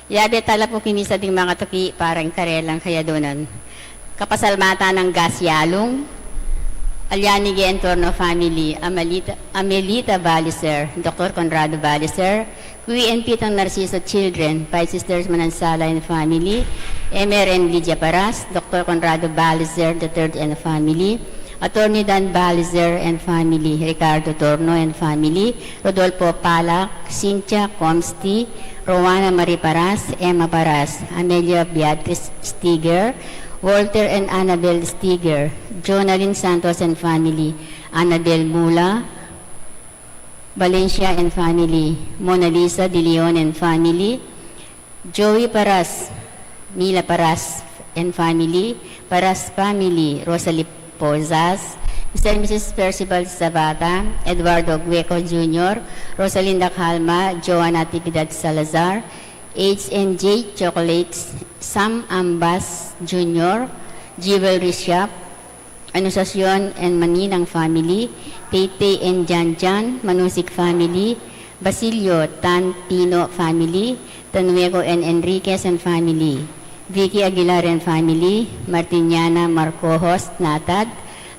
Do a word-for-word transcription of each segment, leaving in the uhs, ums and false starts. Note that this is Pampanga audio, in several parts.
Yabe tala pu king misa ding makatuki para king karelang kayadunan. Kapasalamatan nang Gasyalung, Alianige and Torno family, Amelita, Amelita Balicer, Doctor Conrado Balicer, Q and P Tang Narciso children, Five Sisters Manansala and family, Emer and Lydia Paras, Doctor Conrado Balicer the third and family, Attorney Dan Balicer and family, Ricardo Torno and family, Rodolfo Palak, Cynthia Comsti, Rowana Marie Paras, Emma Paras, Amelia Beatriz Stiger, Walter and Annabel Stiger, Jonalyn Santos and family, Annabel Mula, Valencia and family, Mona Lisa De Leon and family, Joey Paras, Mila Paras and family, Paras family, Rosalie Pozas, Mister and Missus Percival Zapata, Eduardo Gueco Junior, Rosalinda Calma, Joanna Natividad Salazar, H and J Chocolates, Sam Ambas Junior, Jewel Rishap, Anunciacion and Maninang family, Taytay and Janjan, Manusik family, Basilio Tan Pino family, Tanueco and Enriquez and family, Vicky Aguilar and family, Martiniana Marcojos Natad,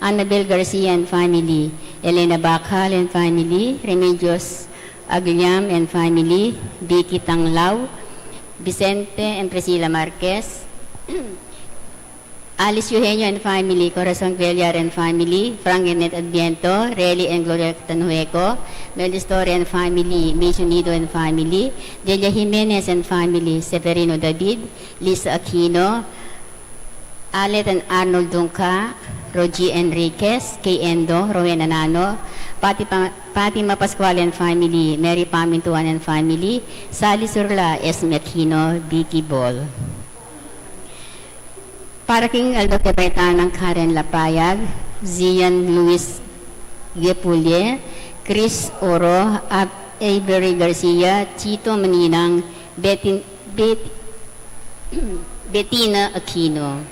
Annabel Garcia and family, Elena Bacal and family, Remedios Aguiliam and family, Vicky Tanglao, Vicente and Priscilla Marquez, Alice Eugenio and family, Corazon Guellar and family, Frank and Net Adviento, Relly and Gloria Tanhueco, Mel Story and family, Mace Unido and family, Delia Jimenez and family, Severino David, Lisa Aquino, Alet and Arnold Dungca, Rogie Enriquez, Kay Endo, Rowena Nano, Pati Pa-, Fatima Pascual and family, Mary Pamintuan and family, Sally Surla, Esme Aquino, Vicky Bol. Para king aldo kebaytan nang Karen Lapayag, Zian Luis Gepulle, Chris Oro, Ab-, Avery Garcia, Tito Maninang, Betin-, Bet-, Betina Aquino.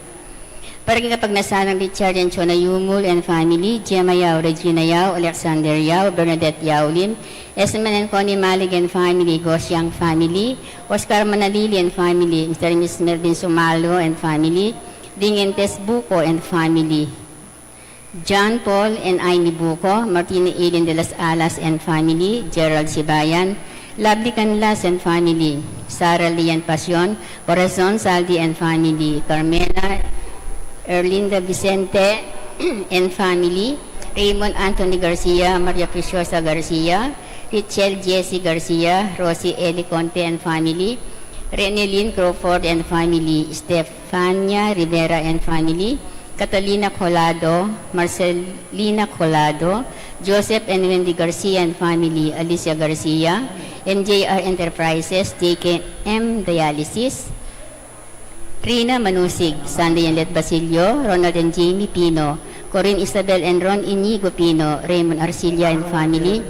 Para king kapagnasan nang Richard and Chona Yumul and family, Gemma Yao, Regina Yao, Alexander Yao, Bernadette Yao Lim, Esmen and Connie Malig and family, Gosiang family, Oscar Manalili and family, Mister and Missus Melvin Sumalo and family, Ding and Tess Buco and family, John Paul and Aimee Buco, Martina Eileen de las Alas and family, Gerald Sibayan, Lovely Canlas and family, Sarah Lian Pasion, Corazon Saldi and family, Carmela Erlinda Vicente and family, Raymond Anthony Garcia, Maria Preciosa Garcia, Richel Jesse Garcia, Rosie Eli Conte and family, Renelyn Crawford and family, Stefania Rivera and family, Catalina Colado, Marcelina Colado, Joseph and Wendy Garcia and family, Alicia Garcia, M J R Enterprises, J K M Dialysis, Rina Manusig, Sandy and Let Basilio, Ronald and Jamie Pino, Corinne Isabel and Ron Inigo Pino, Raymond Arcilla and family,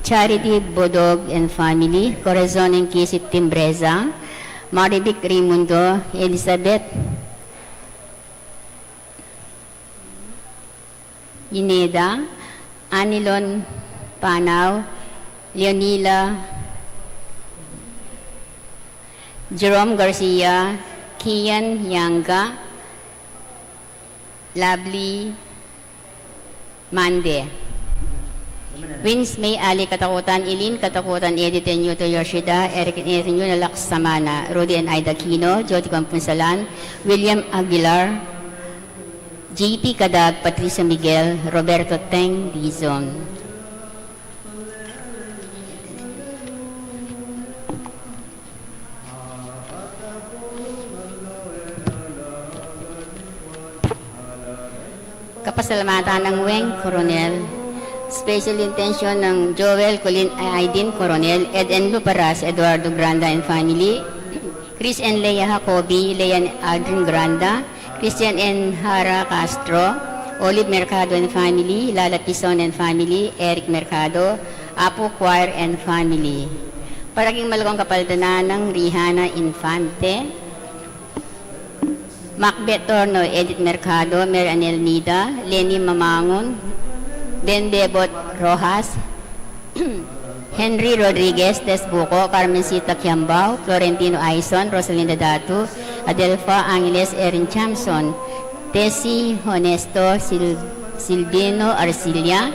Charity Bodog and family, Corazon and Casey Timbreza, Marivic Raimundo, Elizabeth Ineda, Anilon Panao, Leonila, Jerome Garcia, Kian Yanga, Lovely Mande, Wins May Ali Katakutan, Eileen Katakutan, Edith and Yuto Yoshida, Eric and Ethan Yuna Laksamana, Rudy and Ida Aquino, Jody Compunsalan, William Aguilar, J P Kadag, Patricia Miguel, Roberto Teng Dizon. Pasalamatan ng Weng Coronel. Special intention ng Joel Colin Aiden Coronel, Ed and Luparas, Eduardo Granda and family, Chris and Leia Jacobi, Leia and Aldrin Granda, Christian and Hara Castro, Olive Mercado and family, Lala Pison and family, Eric Mercado, Apu Choir and family. Para king malugong kapaldanan ng Rihana Infante, Macbeth Torno, Edith Mercado, Mary Anel Mida, Lenny Mamangun, Ben Bebot Rojas, Henry Rodriguez Desbuco, Carmencita Kiambao, Florentino Aison, Rosalinda Datu, Adelfa Angeles, Erin Chamson, Tessie Honesto, Sil- Silvino Arcilia,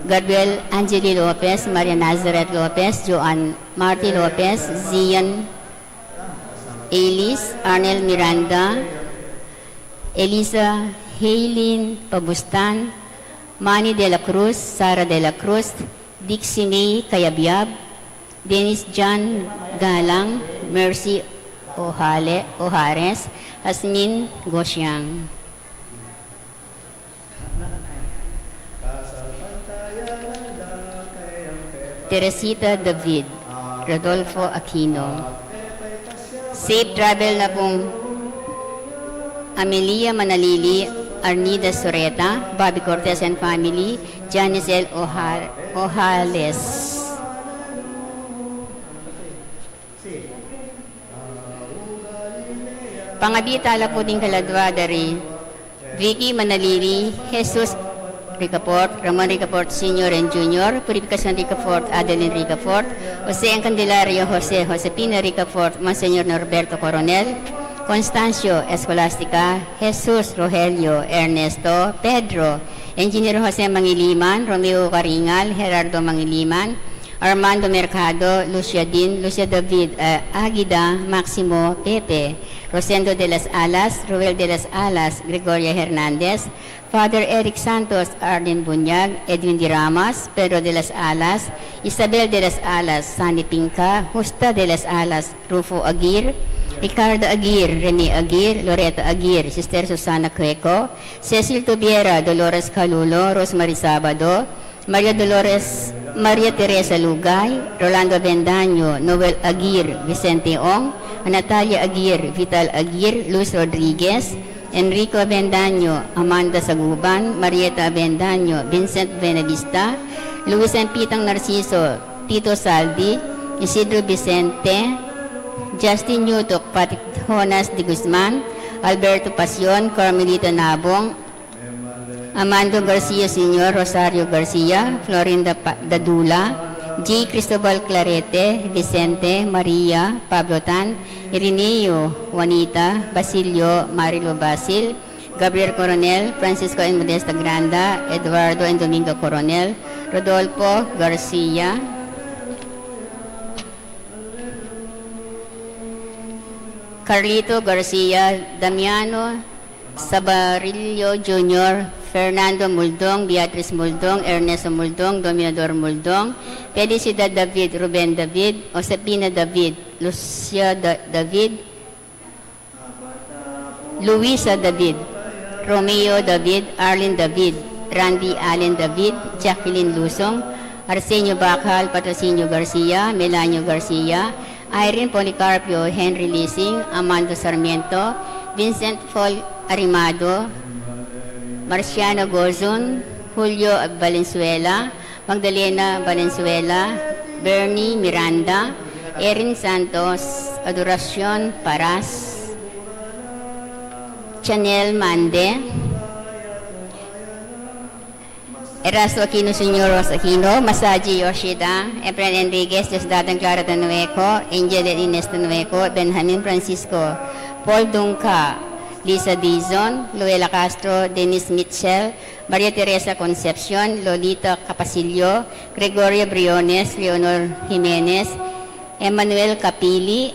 Gabriel Angeli Lopez, Maria Nazareth Lopez, Joan Marty Lopez, Zion Elis, Arnel Miranda, Elisa Haylin Pabustan, Manny de la Cruz, Sara de la Cruz, Dixie May Kayabyab, Dennis John Galang, Mercy Ohale, Ohares, Asmin Gosiang. Teresita David, Rodolfo Aquino. Safe travel na pung Amelia Manalili, Arnida Soreta, Bobby Cortez and family, Janice L. Ohar- Ojales. Pangabita la pu ding kaladwa da ri Vicky Manalili, Jesus Ricafort, Ramon Ricafort Senior and Junior, Purificacion Ricafort, Adeline Ricafort, Jose and Candelario, Jose, Josefina Ricafort, Monsignor Norberto Coronel, Constancio, Escolastica, Jesus, Rogelio, Ernesto, Pedro, Engineer Jose Mangiliman, Romeo Caringal, Gerardo Mangiliman, Armando Mercado, Lucia Din, Lucia David, eh, Agida, Maximo, Pepe, Rosendo de las Alas, Ruel de las Alas, Gregoria Hernandez, Father Eric Santos, Arlene Bunyag, Edwin de Ramas, Pedro de las Alas, Isabel de las Alas, Sani Pinca, Justa de las Alas, Rufo Aguirre, Ricardo Aguirre, Rene Aguirre, Loreta Aguirre, Sister Susana Cueco, Cecil Tubiera, Dolores Calulo, Rosemary Sabado, Maria Dolores, Maria Teresa Lugay, Rolando Avendaño, Noel Aguirre, Vicente Ong, Natalia Aguirre, Vital Aguirre, Luz Rodriguez, Enrico Avendaño, Amanda Saguban, Marieta Avendaño, Vincent Benavista, Luis and Pitang Narciso, Tito Saldi, Isidro Vicente, Justin Yutok, Patrick Jonas de Guzman, Alberto Pasion, Carmelita Nabong, Amando Garcia Senior, Rosario Garcia, Florinda Pa- Dadula, G. Cristobal Clarete, Vicente, Maria, Pablo Tan, Irineo, Juanita, Basilio, Marilo Basil, Gabriel Coronel, Francisco and Modesta Granda, Eduardo and Domingo Coronel, Rodolfo Garcia, Carlito Garcia, Damiano Sabarillo Junior, Fernando Muldong, Beatriz Muldong, Ernesto Muldong, Dominador Muldong, Felicidad David, Ruben David, Josepina David, Lucia Da- David, Luisa David, Romeo David, Arlene David, Randy Allen David, Jacqueline Lusong, Arsenio Bacal, Patrocinio Garcia, Melanio Garcia, Irene Policarpio, Henry Lising, Amando Sarmiento, Vincent Paul Arimado, Marciano Gozun, Julio Valenzuela, Magdalena Valenzuela, Bernie Miranda, Erin Santos, Adoracion Paras, Chanel Mande, Erasto Aquino Senior, Rose Aquino, Masaji Yoshida, Efren Enriquez, Diosdado and Clara Tanueco, Angel and Ines Tanueco, Benjamin Francisco, Paul Dunca, Lisa Dizon, Luella Castro, Dennis Mitchell, Maria Teresa Concepcion, Lolita Capasillo, Gregoria Briones, Leonor Jimenez, Emmanuel Capili,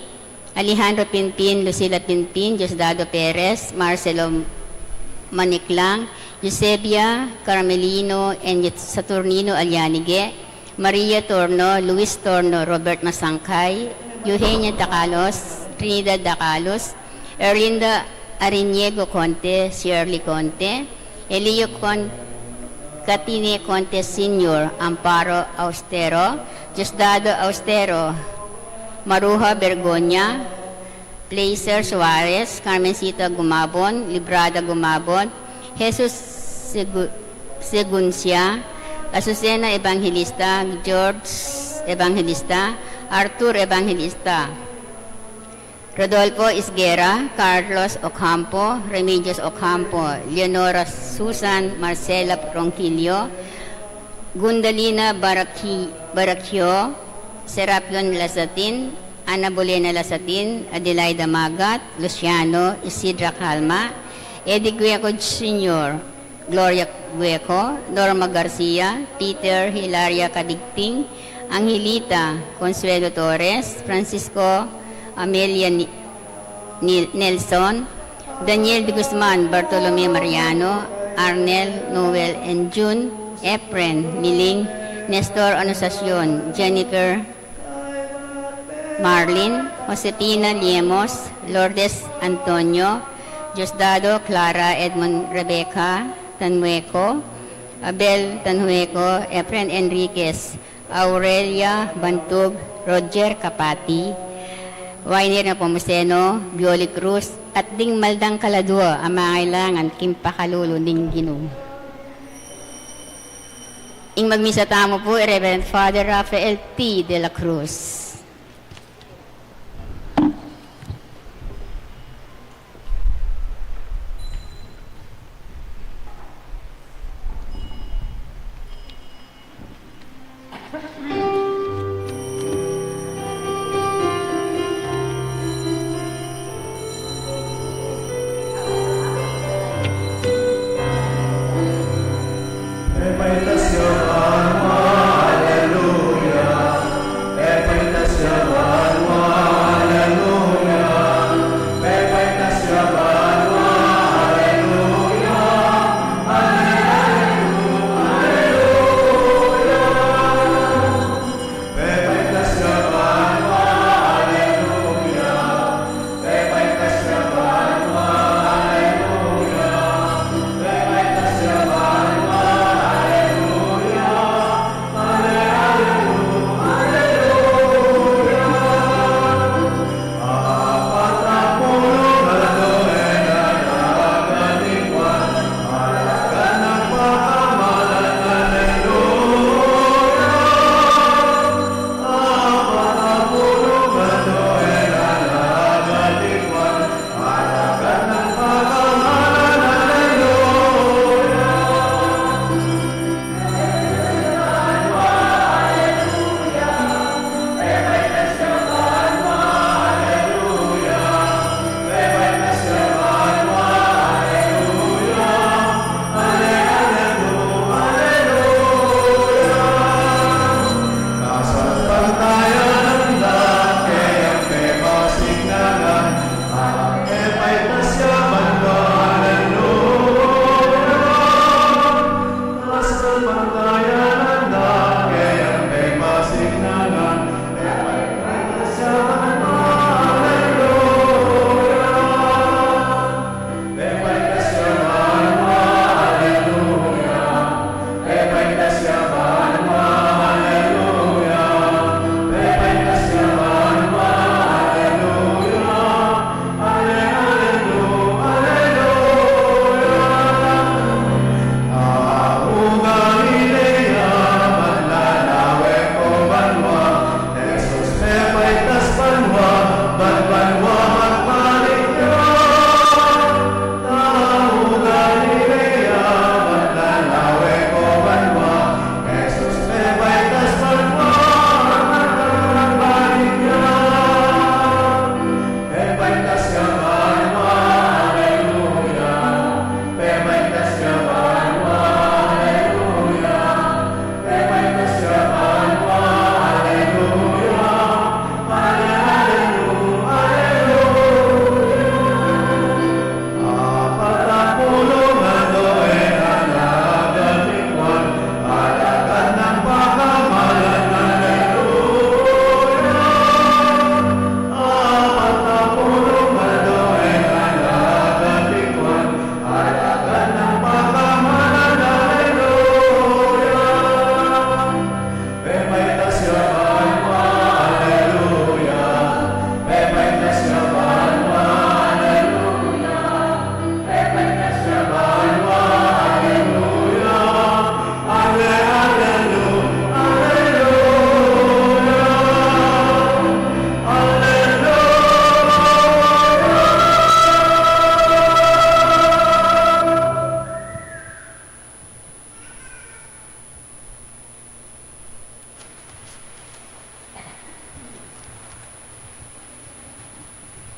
Alejandro Pinpin, Lucila Pinpin, Diosdado Perez, Marcelo Maniclang, Eusebia Carmelino, and Saturnino Alianige, Maria Torno, Luis Torno, Robert Masangkay, Eugenia Dacalos, Trinidad Dacalos, Erlinda Ariniego Conte, Shirley Conte, Elio Con-, Catine Contes Senior, Amparo Austero, Diosdado Austero, Maruja Bergoña, Blazer Suarez, Carmencita Gumabon, Librada Gumabon, Jesus Segu-, Seguncia, Azucena Evangelista, George Evangelista, Arthur Evangelista, Rodolfo Isguera, Carlos Ocampo, Remedios Ocampo, Leonora Susan, Marcela Ronquillo, Gundalina Baraqui-, Baraqio, Serapion Lasatin, Ana Bolena Lasatin, Adelaida Magat, Luciano, Isidra Calma, Eddie Gueco Senior, Gloria Gueco, Norma Garcia, Peter, Hilaria Cadigting, Angelita, Consuelo Torres, Francisco, Amelia Ni-, Nil-, Nelson, Daniel de Guzman, Bartolome Mariano, Arnel, Noel and June, Efren, Miling, Nestor Anunciacion, Jennifer, Marlin, Josefina Liemos, Lourdes Antonio, Diosdado, Clara, Edmond, Rebecca Tanhueco, Abel Tanhueco, Efren Enriquez, Aurelia Bantug, Roger Capati, Wainer Nepomuceno, Bioli Cruz, at ding maldang kaladua a mangailangan king pakalulu ning Ginu. Ing magmisa tamu pu i Reverend Father Rafael T. de la Cruz.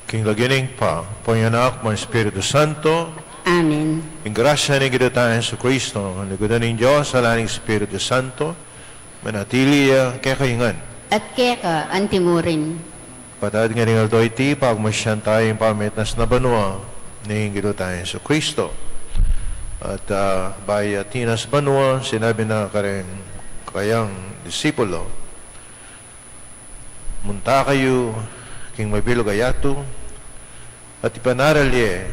King lagyu ning Ibpa, ampo ning Anak, ampo ning Espiritu Santo. Amen. Ing grasya ning Ginu tang Jesucristo, ing lugud ning Dios, lala ning Espiritu Santo, manatili ya kekayu ngan. At keka antimurin. Kapatad, ngeni king aldo iti, pagmasyan tamu ing pamitas na banua ning Ginu tang Jesucristo. At, ah, bayu ya tinas banua, sinabi na kareng kayang disipulo, Munta kayu king mabilug a yatu, at ipanaral ye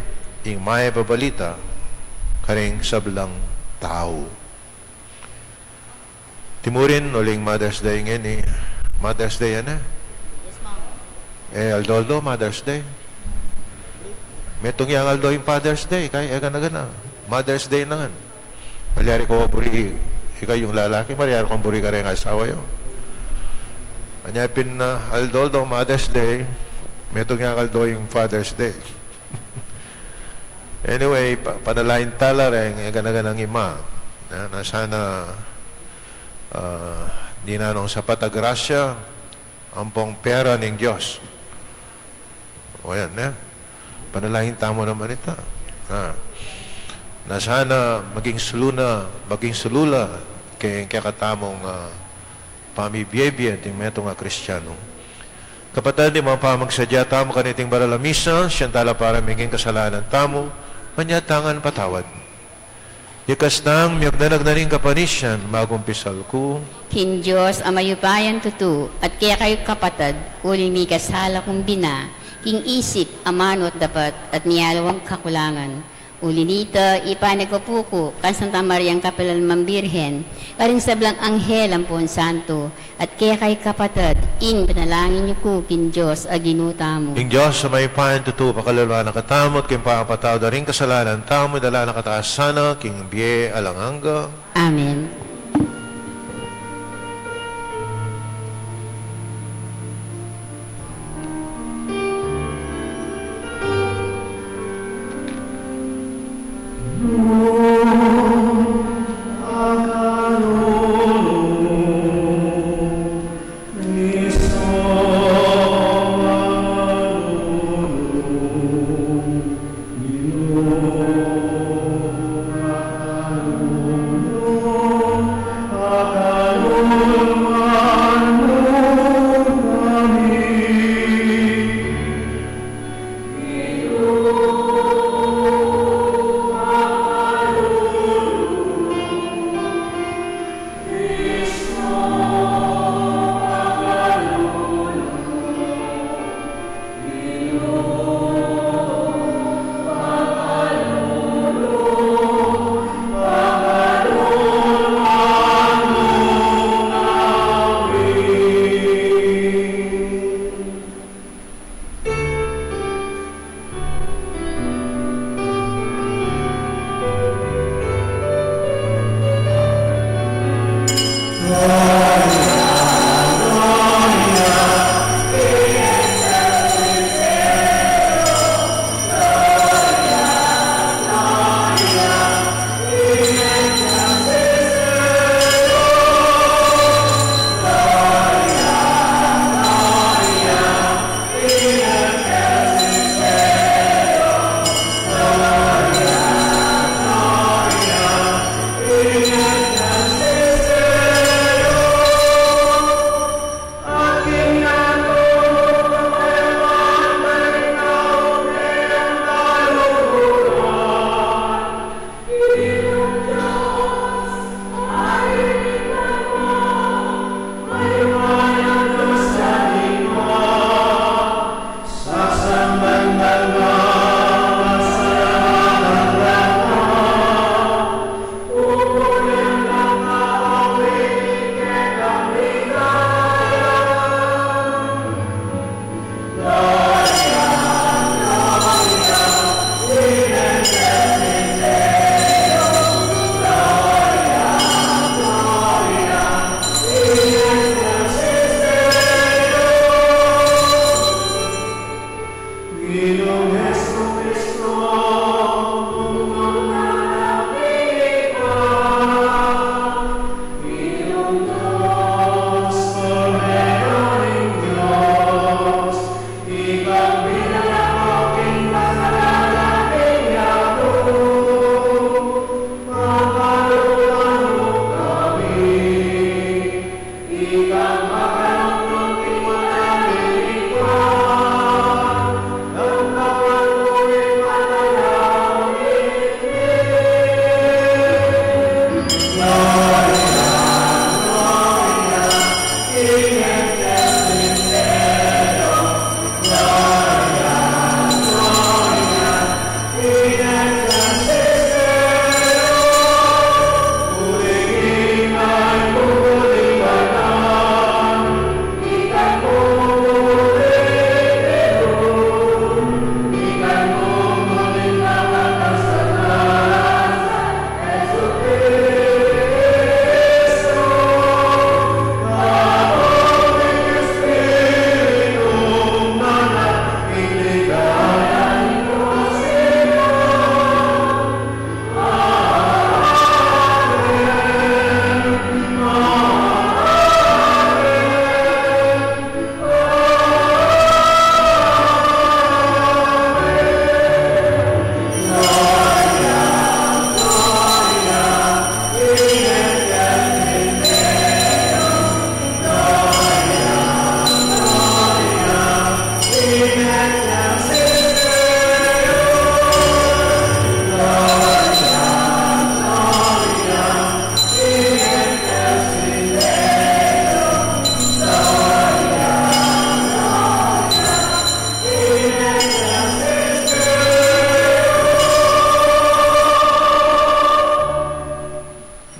ing mayap a balita karing sablang tau. Timurin, uling Mother's Day ngeni. Mother's Day, ana? E, aldo-aldo Mother's Day. Metung yang aldo ing Father's Day, kaya e gana-gana. Mother's Day na ngan. Malyari kang buri, ika yung lalaki, malyari kang buri kareng asawa yu. Anya pin, ah, aldo-aldo Mother's Day, metung yang aldo ing Father's Day. Anyway, pa-, panalangin tala reng, e gana-ganang ima. Na, na sana, ah, dinan nong sapat a grasya, ampong pera ning Dios. O yan, e. Panalangin tamu naman ita. Na, na sana maging sulu na, maging sulu la keng kekatamung, ah, pamibie-bie ding metung a Kristiano. Kapatad, ing mapamagsadya tamu kaniting banal a misa, sian tala para miging kasalanan tamu, manyad tang patawad. Ikasang miyagdanag na ning kapanisian, magumpisal ku. King Dios a mayupayang tutu, at kekayu kapatad, uling mikasala kung bina, king isip, amanu at dapat, at mialiwang kakulangan. Uli nita, ipanagpapu ku kang Santa Mariang kapilan man Birhen, karing sablang anghel ampong santo, at kekayu kapatad, ing panalangin yu ku king Dios a Ginu tamu. Ing Dios a mayupayang tutu, pakalulu na katamu, at king pamapatawad da ring kasalanan tamu, idala na katamu sana king bie alang angga. Amen.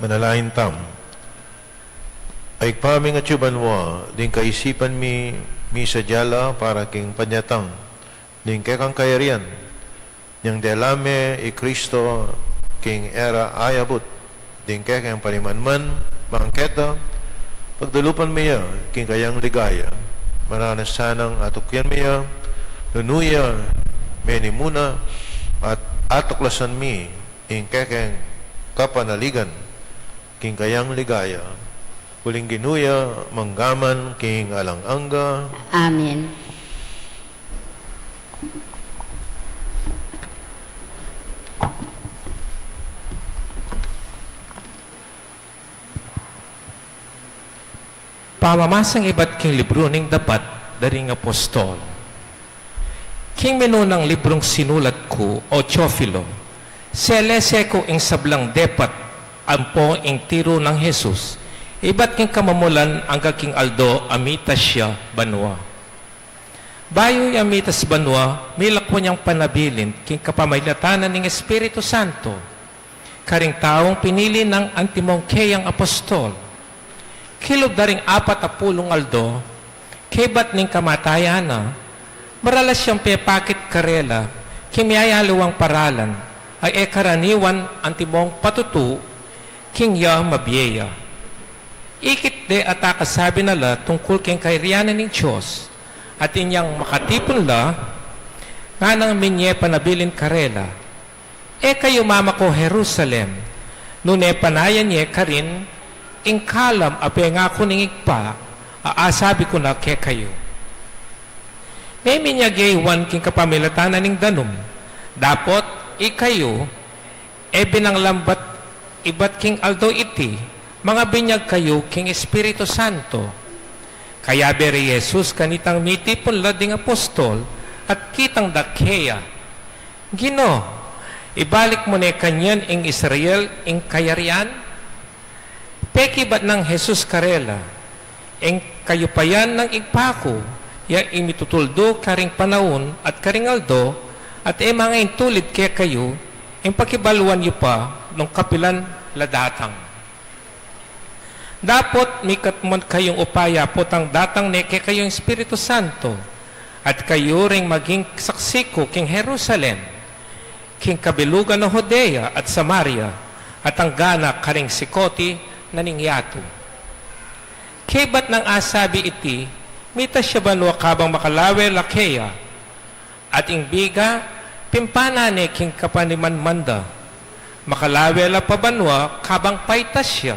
Manalangin tamu. Ay Ibpa mi, atsu ka banua, ding kaisipan mi, misadya la para king panyatang ning kekang kayarian, inyang dela me i Kristo king e ra ayabut ding kekeng panimanman, mangketa, pagdalupan me ya king kayang ligaya, mananu sanang atukyan me ya, nung ya menimuna, at atuklasan mi ing kekeng kapanaligan king kayang ligaya, uling Ginu ya mangga man king alang angga. Amen. Pamamasang ibat king libru ning Dapat da ring Apostol. King minunang librung sinulat ku, o Teofilo, selese ku ing sablang depat ampo ing tiru nang Jesus, ibat king kamumulan angga king aldo a mitas ya banua. Bayu ya mitas banua, milakwan yang panabilin king kapamilatan na ning Espiritu Santo karing taung pinili nang antimong keyang apostol. Kilub da ring apat a pulung aldo, kaybat ning kamatayan na, maralas yang pepakit karela king miyayaliwang paralan a e karaniwan antimong patutu king ya mabie ya. Ikit de at akasabi na la tungkul king kayarian ning Dios, at inyang makatipun la, nganang minye panabilin karela, E kayu mamako Jerusalem, nune panayan ye karin ing kalam a pengaku ning Ibpa a asabi ku na kekayu. Meminyag ye i Juan king kapamilatan na ning danum, dapot ikayu, e binang lambat ibat king aldo iti, mangabinyag kayu king Espiritu Santo. Kayabe re i Jesus kanitang mitipun la ding apostol at kitang da keya, Ginu, ibalik mu ne kanyan ing Israel ing kayarian? Pekibat nang Jesus karela, Ing kayupayan nang Ibpa ku ya ing mitutuldu karing panaun at karing aldo, at e mangaintulid kekayu ing pakibaluan yu pa nung kapilan la datang. Dapot mikatmu kayung upaya potang datang ne kekayu ing Espiritu Santo, at kayu ring maging saksi ku king Jerusalem, king kabilugan na Judea at Samaria, at anggana karing sikoti na ning yatu. Kaybat nang asabi iti, mitas ya banua kabang makalawe la keya, at ing biga pimpana ne king kapanimanman da. Makalawe la pa banua kabang paitas ya.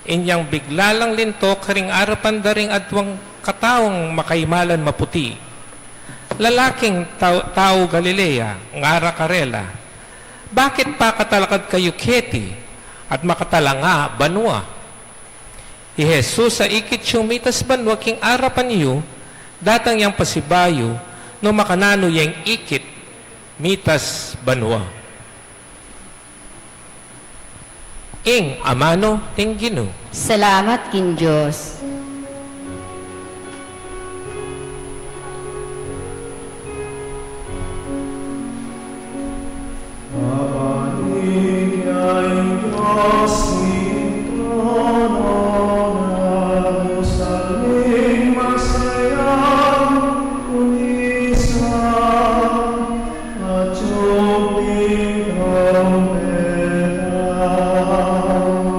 Inyang bigla lang linto karing arapan da ring adwang kataung makaimalan maputi. Lalaking tau, tau Galilea, ngara karela, Bakit pakatalakad kayu keti at makatalanga banua? I Jesus a ikit yung mitas banua king arapan yu, datang yang pasibayu, nung makananu yang ikit mitas banua. Ing amanu ning Ginu. Salamat king Dios.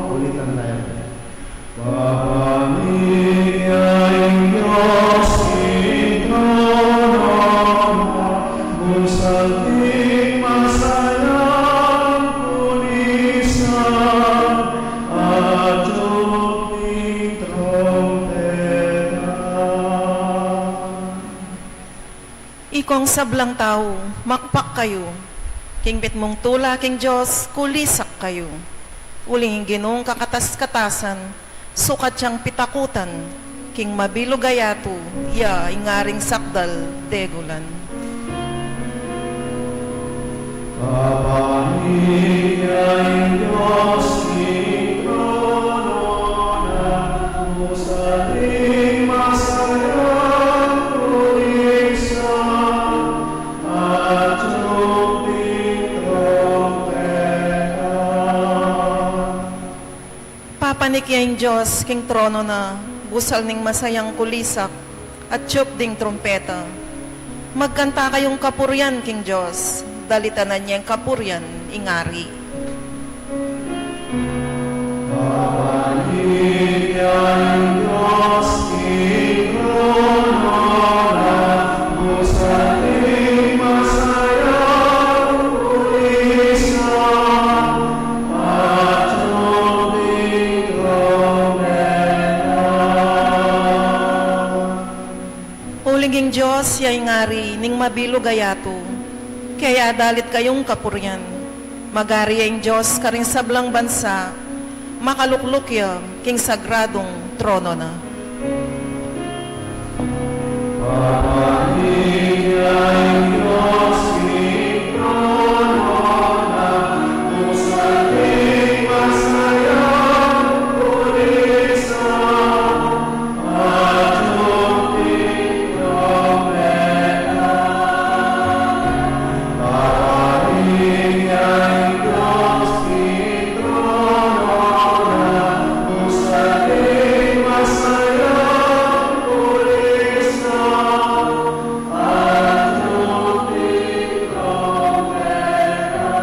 Ulitan tayo. Ikong sablang tau, makpak kayu. King mitmung tula king Dios, kulisak kayu. Uling ing Ginung kakatas-katasan, sukat yang pitakutan, king mabilug a yatu, ya ing ngaring sakdal degulan. Papanik ya ing Dios king trono na, busan ing masayang kulisak, atyup ding trumpeta. Papanik ya ing Dios king trono na, busal ning masayang kulisak, atyup ding trumpeta. Magkanta kayung kapurian king Dios, dalitanan yang kapurian ing Ari. Papanik ya ing Dios king trono na, busan ning masayang kulisak, atyup ding trumpeta. Uling ing Dios ya ing Ari ning mabilug a yatu, kaya dalit kayung kapurian. Mag-ari ya ing Dios karing sablang bansa, makalukluk ya king sagradung trono na. Papanik ya ing Dios king trono na, busan ning masayang kulisak, atyup ding trumpeta. Papanik ya ing Dios king trono na, busan ning masayang kulisak, atyup ding trumpeta.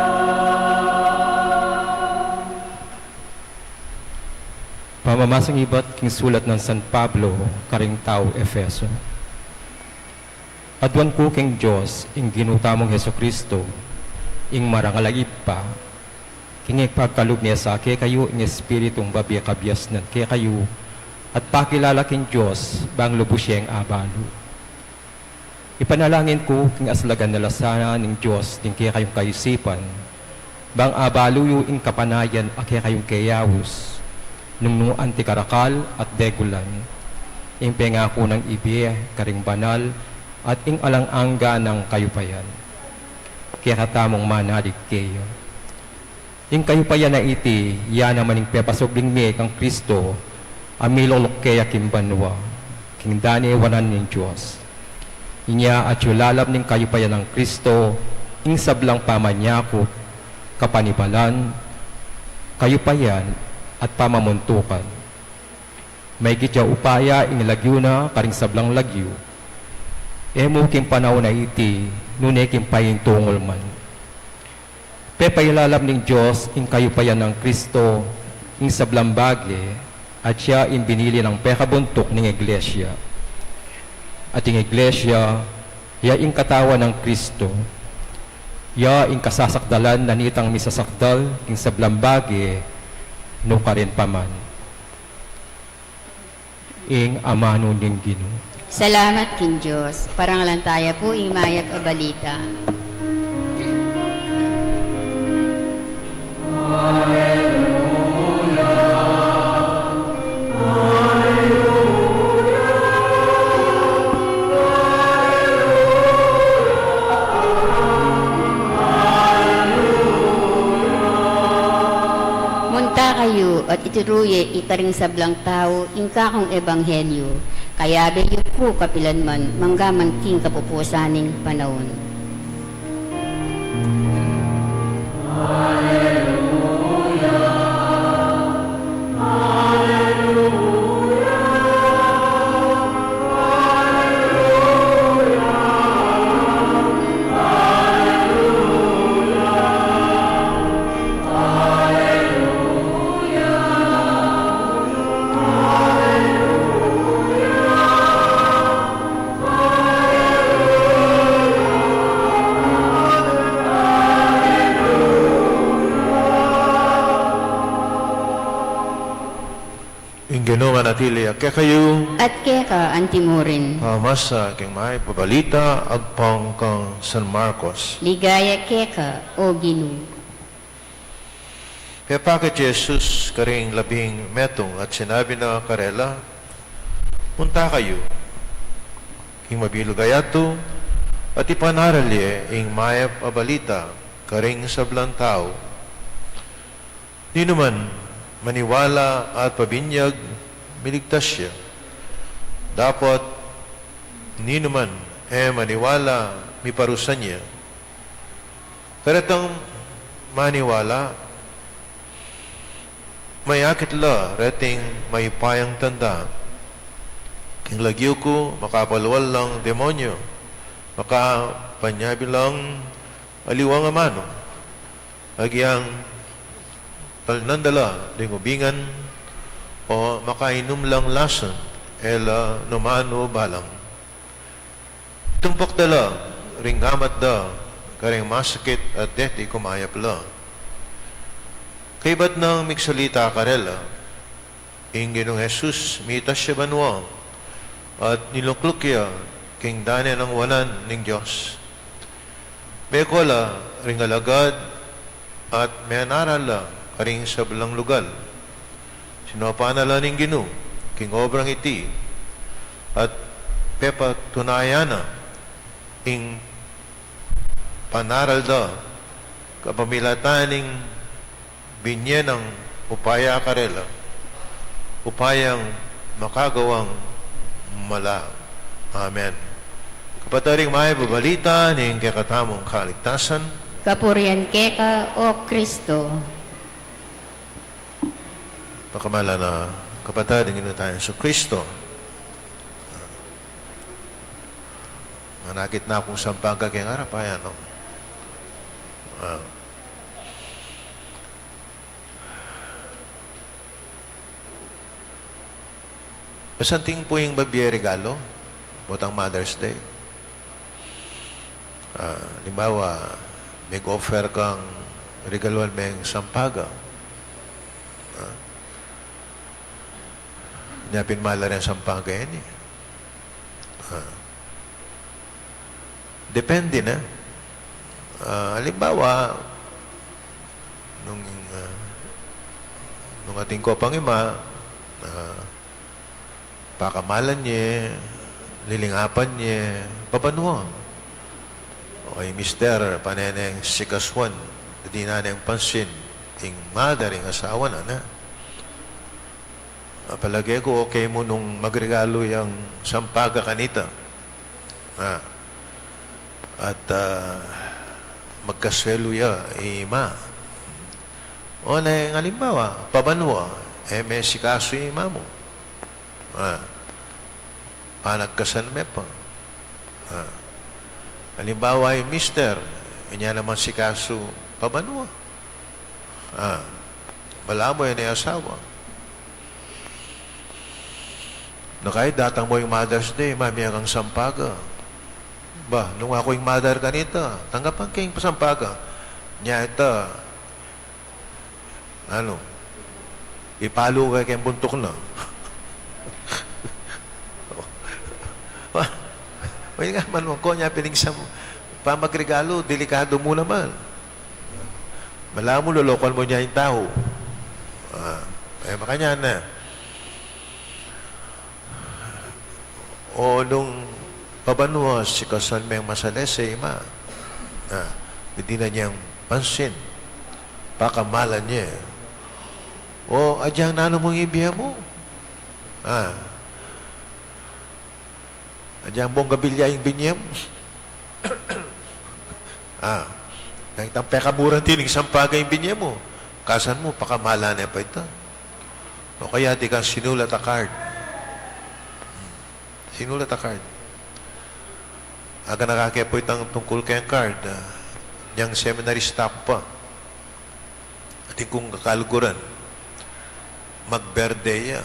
Pamamasang ibat king sulat nang San Pablo karing tau Efeso. Aduan ku king Dios, ing Ginu tamung Jesucristo, ing marangal a Ibpa, king ipagkalub ne sa kekayu ing Espiritung babie kabiasnan kekayu, at pakilala king Dios bang lubus yeng abalu. Ipanalangin ku king aslagan a lasanan ning Dios ding kekayung kaisipan, bang abalu yu ing kapanayan a kekayung keyaus, nung nu anti karakal at degulan, ing pengaku nang ibie karing banal at ing alang angga nang kayupayan. Kekatamung manalig keya. Ing kayupayan a iti, ya naman ing pepasubling mie kang Kristo, a milukluk keya king banua, king dane wanan ning Dios. Inya atyu lalab ning kayupayan nang Kristo ing sablang pamanyakup, kapanibalan, kayupayan, at pamamuntukan. Maigit ya upaya ing lagyu na karing sablang lagyu, e mu king panaun a iti, nune king paintungul man. Pepailalab ning Dios ing kayupayan nang Kristo ing sablang bage, at ya ing binili nang pekabuntuk ning iglesia. At ing iglesia, ya ing katawan nang Kristo, ya ing kasasakdalan na nitang misasakdal king sablang bage, nukarin pa man. Ing amanu ning Ginu. Salamat king Dios. Parangalan taya pu ing mayap a balita. Ituru ye karing sablang tau ing kakung ebanghelyu, kayabe yu ku kapilan man, mangga man king kapupusan ning panaun. Ing Ginu manatili ya kekayu. At keka antimurin. Pamasa king mayap a balita agpang kang San Marcos. Ligaya keka, O Ginu. Pepakit i Jesus karing labing metung at sinabi na karela, "Punta kayu king mabilug a yatu at ipanaral ye ing mayap a balita karing sablang tau. Ninuman maniwala at pabinyag, miligtas ya. Dapot ninuman e maniwala, miparusa ya. Karetang maniwala, mayakit la reting mayupayang tanda. King lagyu ku, makapalual lang demonyu, makapanyabi lang aliwang amanu, agyang talnan da la ding ubingan, o makainum lang lasun, e la numanu balang. Tumpok da la ring gamat da karing masakit at deti kumayap la." Kaybat nang migsalita karela, ing Ginung Jesus mitas ya banua at nilukluk ya king dane nang wanan ning Dios. Meko la ring alagad at menaral la karing sablang lugal. Sinopan na la ning Ginu king obrang iti at pepatunayan na ing panaral da kapamilatan ning binye nang upaya karela, upayang makagawang mala. Amen. Kapatad, ing mayap a balita ning kekatamung kaligtasan. Kapurian keka, O Kristo. Pakamalan na, kapatad, ing Ginu tang Jesucristo. Manakit na kung sampaga keng arap, ay ano. Ah. Masanting pu ing babie regalo butang Mother's Day. Ah, alimbawa, mig-offer kang regaluan meng sampaga. Ah. Nya pin mala reng sampaga ini. Ah. Depende na. Ah, alimbawa, nung, ah, nung atin ku pang ima, ah, pakamalan ye, lilingapan ye, pabanua. O, i mister, pane neng sikasuan, dinan neng pansin, ing mother, ing asawa na, na. Ah, palage ku, okay mu nung magregalo yang sampaga kanita. Ah. At, ah, magkasuelu ya, ima. O, neng alimbawa, pabanua, e me sikasu i ima mu. Ah. Panagkasan me pa. Ah. Alimbawa, i mister, inya naman sikasu pabanua. Ah. Balamu, e ne asawa. Na kaya datang mu ing Mother's Day, mamie kang sampaga. Ba, nung aku ing mother kanita, tanggapan ke ing sampaga. Nya ita, ano, ipalu ke keng buntuk na. Wa, wa, nga man, ko nya pin ing sam-, pamagregalo, delikadu mu naman. Balamu lolokan mu nya ing tau. Ah, e, makanyan na. O nung pabanua, sikasuan meng masalese i ima. Ah, dinan neng pansin. Pakamalan ye. O, agyang nanu mung ibie mu? Ah. Agyang bonggabilya ing binie mu? Ah. Agyang itang pekamuran tining sampaga ing binie mu? Kasan mu, pakamalan ne pa ita. O kaya di kang sinulat a card. Sinulat a card. Aganaka ke pu itang tungkul keng card, ah, inyang seminarista ku pa. Atin kung kakaluguran, mag-birthday ya.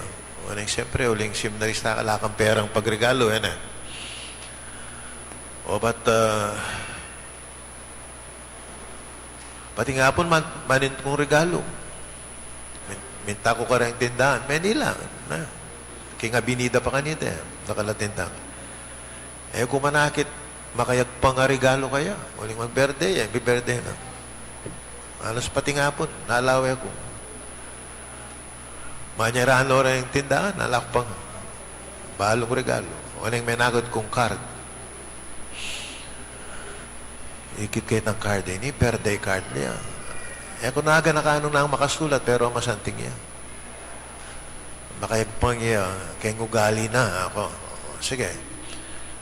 Uling, siyempre, uling seminarista ka, ala kang perang pagregalo, e ne? O, but, ah, pati nga pun man-, manintun kung regalo. Min-, minta ku kareng tindahan, Manila, na. King Avenida pa kanita, e, dakal a tindahan. E ku manakit, makayagpang a regalo kaya. Uling mag-birthday, e, bi-birthday na. Alas pati nga pun, nalawe ku. Manyaran lo reng tindahan, ala ku pang balung regalo. Oneng menakit kung card. Ikit ke itang card ini, birthday card ya. E ku na aganaka nung nang makasulat, pero masanting ya. Makayagpang ya, keng ugali na, aku. Sige.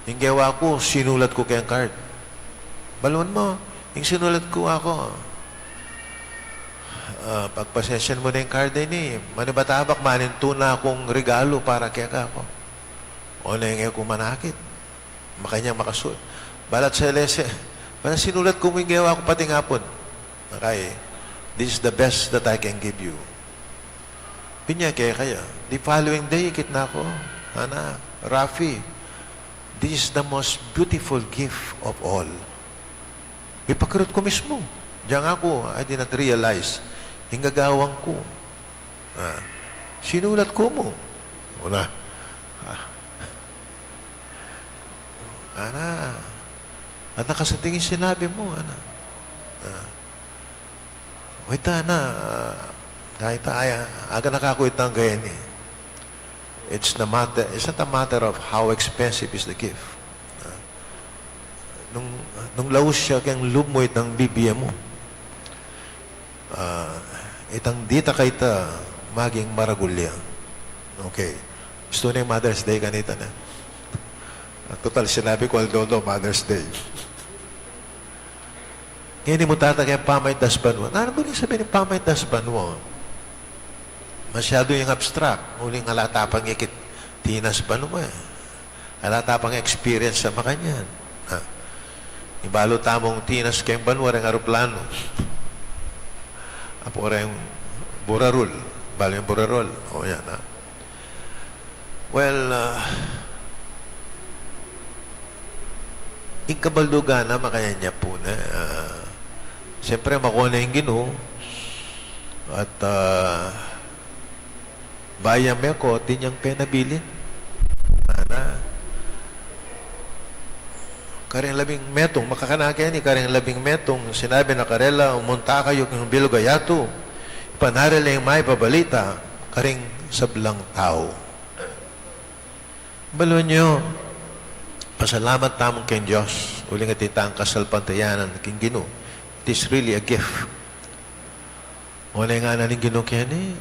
Ing gewa ku, sinulat ku keng card. Balu mu, ing sinulat ku, aku. Ah, pagpasensyan mu na ing card ini, manibatabak, manintun na kung regalo para keka, aku. Oneng e ku manakit. Makanyan makasulat. Balat sa lese, balat sinulat ku mu ing gewa ku pati nga pun. Okay. This is the best that I can give you. Binie ke kaya. The following day, ikit na ku. Ana, Rafi, this is the most beautiful gift of all. Mipakirut ku mismu. Diang aku, I did not realize. Ing gagawan ku. Ah. Sinulat ku mu. Wala. Ah. Ana. At nakasanting ing sinabi mu, ana. Ah. Wait, ana. Ah, kahit aya, aganaka ku itang gayani. It's the matter, it's not a matter of how expensive is the gift. Ah. Nung, nung laus ya keng lub mu itang bibie mu. Ah, itang ditak a ita maging maragul ya. Okay. Gustu ne Mother's Day kanita na. Total, sinabi ku aldo-aldo Mother's Day. Ngeni mu tata keng pamaitas banua. Nanu buri sabyan ning pamaitas banua? Masyadu yang abstract. Uling ala ta pang ikit tinas banua, e. Ala ta pang experience a makanyan. Ha? Ing balu tamung tinas keng banua reng aeroplano. Apu reng burarul. Balu yang burarul. O, yan, ha? Well, ah, ing kabaldugan na makanyan ya pu ne. Ah, siyempre, makua ne ing Ginu. At, ah, bayu yang meko, atin yang penabilin. Ana, kareng labing metung, makakana keni, kareng labing metung, sinabi na karela, umunta kayu king bilug a yatu, ipanaril ya ing mayap a balita karing sablang tau. Balu yu, pasalamat tamu king Dios, uling atin tang kasalpantayanan king Ginu. It is really a gift. Oneng ngana ning Ginu keni,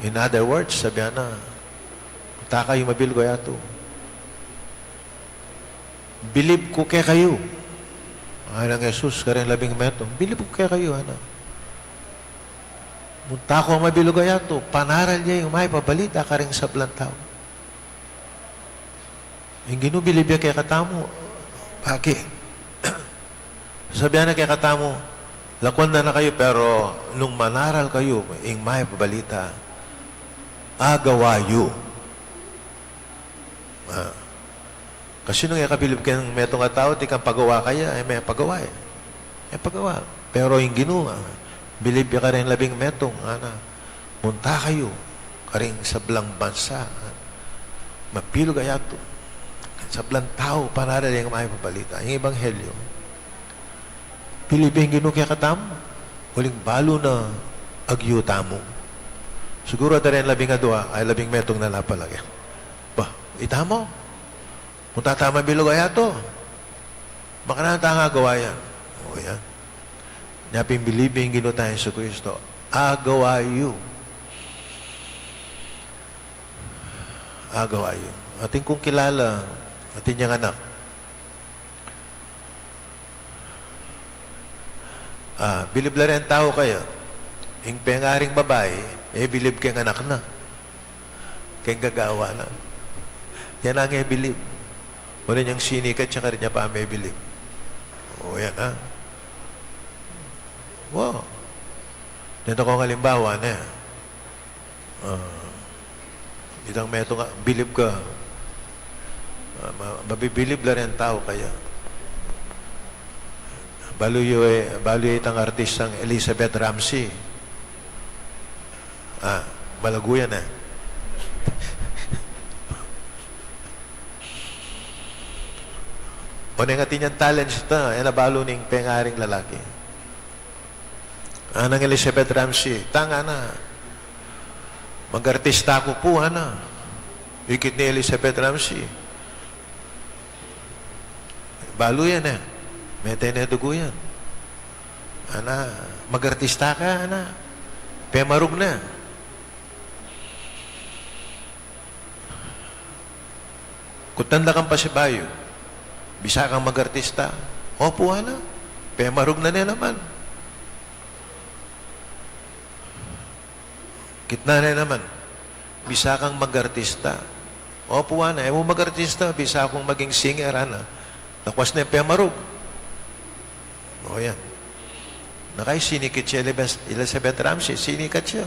in other words, sabyan na, umunta kayu mabilug a yatu. Bilib ku kekayu. Ngana nang Jesus kareng labing metung, bilib ku kekayu, ana. Umunta ku mabilug a yatu, panaril ye ing mayap a balita karing sablang tau. Ing Ginu bilib ya kekatamu. Bakit? Sabyan na kekatamu, lakuan da na kayu, pero nung manaral kayu ing mayap a balita, agawa yu. Ah. Kasi nung e ka bilib keng metung a tau, atin kang pagawa kaya, e me pagawa, e. E pagawa. Pero ing Ginu, ah, bilib ya kareng labing metung, ngana, munta kayu karing sablang bansa, ah, mabilug a yatu, sablang tau, panaril ya ing mayap a balita, ing ebanghelyo. Bilib ya ing Ginu kekatamu, uling balu na agyu tamu. Siguru atin reng labing adua, ay, labing metung na la pala. Ba, itamu? Munta ta mabilug a yatu. Makananu tang agawa yan? O yan. Nya pin bilib ya ing Ginu tang Jesucristo, agawa yu. Agawa yu. Atin kung kilala, atin yang anak. Ah, bilib la ring tau kaya. Ing pengaring babai, e bilib keng anak na. Keng gagawa na. Yan ang e bilib. Wala niyang sinikat, tsaka rin niya pa mebilib. O, yan, ha? Wow. Dito kong halimbawa na yan. Ah, itang metung a, bilib ka. Ah, ma-, mabibilib la ring tau kaya. Balu yu, e, balu yu itang artistang Elizabeth Ramsey. Ah, malagu yan, e. O, neng atin yang talents ta, e na balu ning pengaring lalaki. Anang Elizabeth Ramsey, tang ana. Mag-artista ku pu, ana. Ikit ne i Elizabeth Ramsey. Balu yan, e. Mete ne dugu yan. Ana, mag-artista ka, ana. Pemarug na. Kutnan da kang pasibayu, bisa kang mag-artista? Opu, ana. Pemarug na ne naman. Kitnan ne naman, bisa kang mag-artista? Opu, ana. E mu mag-artista, bisa kung maging singer, ana. Takwas ne pemarug. O, yan. Na kaya sinikit ya i Elizabeth, Elizabeth Ramsey, sinikat ya.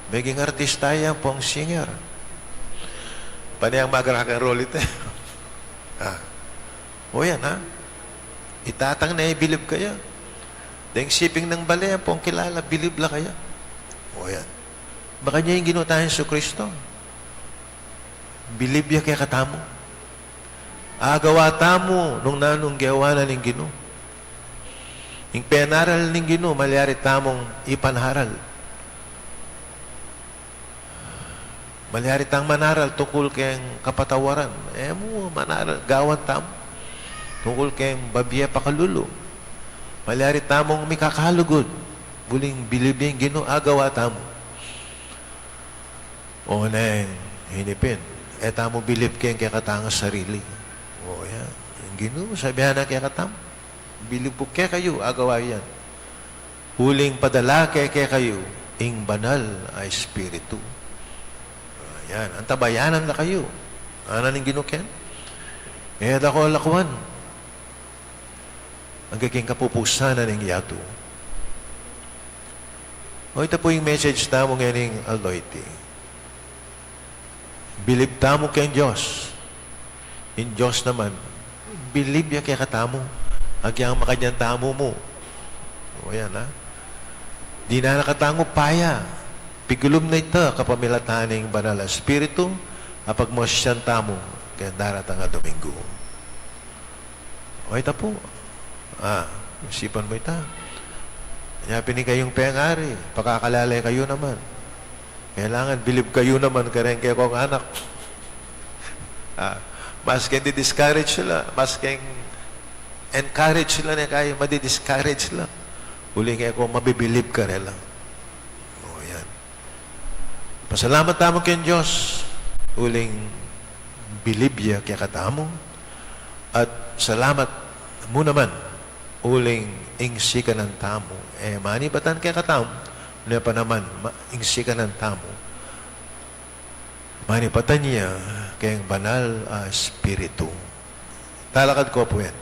Meging artista ya ampong singer. Pane yang mag-rock and roll ita. Ah. O, yan, ha? Itatang na ibilib kaya. Deng siping nang bale, ampong kilala, bilib la kaya. O, yan. Makanyan ing Ginu tang Jesucristo. Bilib ya kekatamu. Agawa tamu nung nanung gewa na ning Ginu. Ing penaral ning Ginu, malyari tamung ipanaral. Malyari tang manaral tungkul keng kapatawaran. E mu manaral, gawan tamu. Tungkul keng babie pakalulu. Malyari tamung mikakalugud. Uling bilib ing Ginu, agawa tamu. O neng hinipin, e tamu bilib keng kekatang sarili. O yan. Ing Ginu, sabian na kekatamu, bilib ku kekayu, agawa yu yan. Uling padala ke kekayu ing Banal a Espiritu. Ayan, antabayanan da kayu. Ana ning Ginu ken? E da ko lakwan angga king kapupusan na ning yatu. O, ita pu ing message tamu ngening aldo iti. Bilib tamu keng Dios. Ing Dios naman, bilib ya kekatamu. Agyang makanyan tamu mu. O, yan, ha? Dinan na katamu paya. Pigulum na ita kapamilatan ning Banal a Espiritu, a pagmosyan tamu keng daratang a Domingo. O, ita pu. Ah, isipan mu ita. Nya pin ikayung pengari, pakakalale kayu naman. Kailangan bilib kayu naman kareng kekong anak. Ah, maski di-discourage sila, maski encourage sila ne kayu, madi-discourage sila. Uling kekong mabibilib karela. O, yan. Pasalamat tamu keng Dios, uling bilib ya kekatamu, at salamat mu naman, uling ingsikanan tamu, e manibatan kekatamu, nune pa naman, ma-, ingsikanan tamu, manibatan ya keng Banal a Espiritu. Talakad ko pu yan.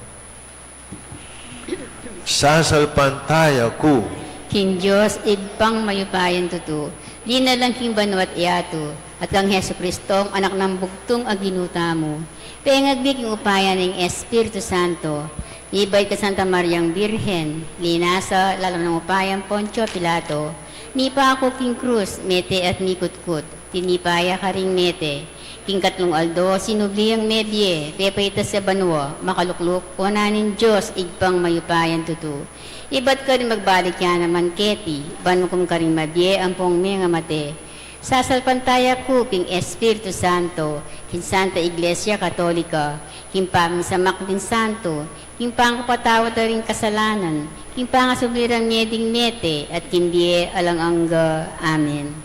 Sasalpantaya ku king Dios, Ibpang mayupayang tutu, linalang king banua't yatu, at kang Jesucristong Anak nang bugtung a Ginu tamu, pengagli king upaya ning Espiritu Santo, mibait kang Santa Mariang Birhen, linasa lalam ning upayang Poncio Pilato, mipaku king krus, mete at mikutkut, tinipa ya karing mete. King katlung aldo, sinubli yang mebie, pepaitas ya banua, makalukluk wanan ning Dios, Ibpang mayupayang tutu. Ibat karin magbalik ya naman keti, ban makum karing mabie ampong mengamate. Sasalpantaya ku king Espiritu Santo, king Santa Iglesia Katolika, king pamisamak ding santo, king pangapatawad da ring kasalanan, king pangasubli rang mie ding mete, at king bie alang angga. Amen.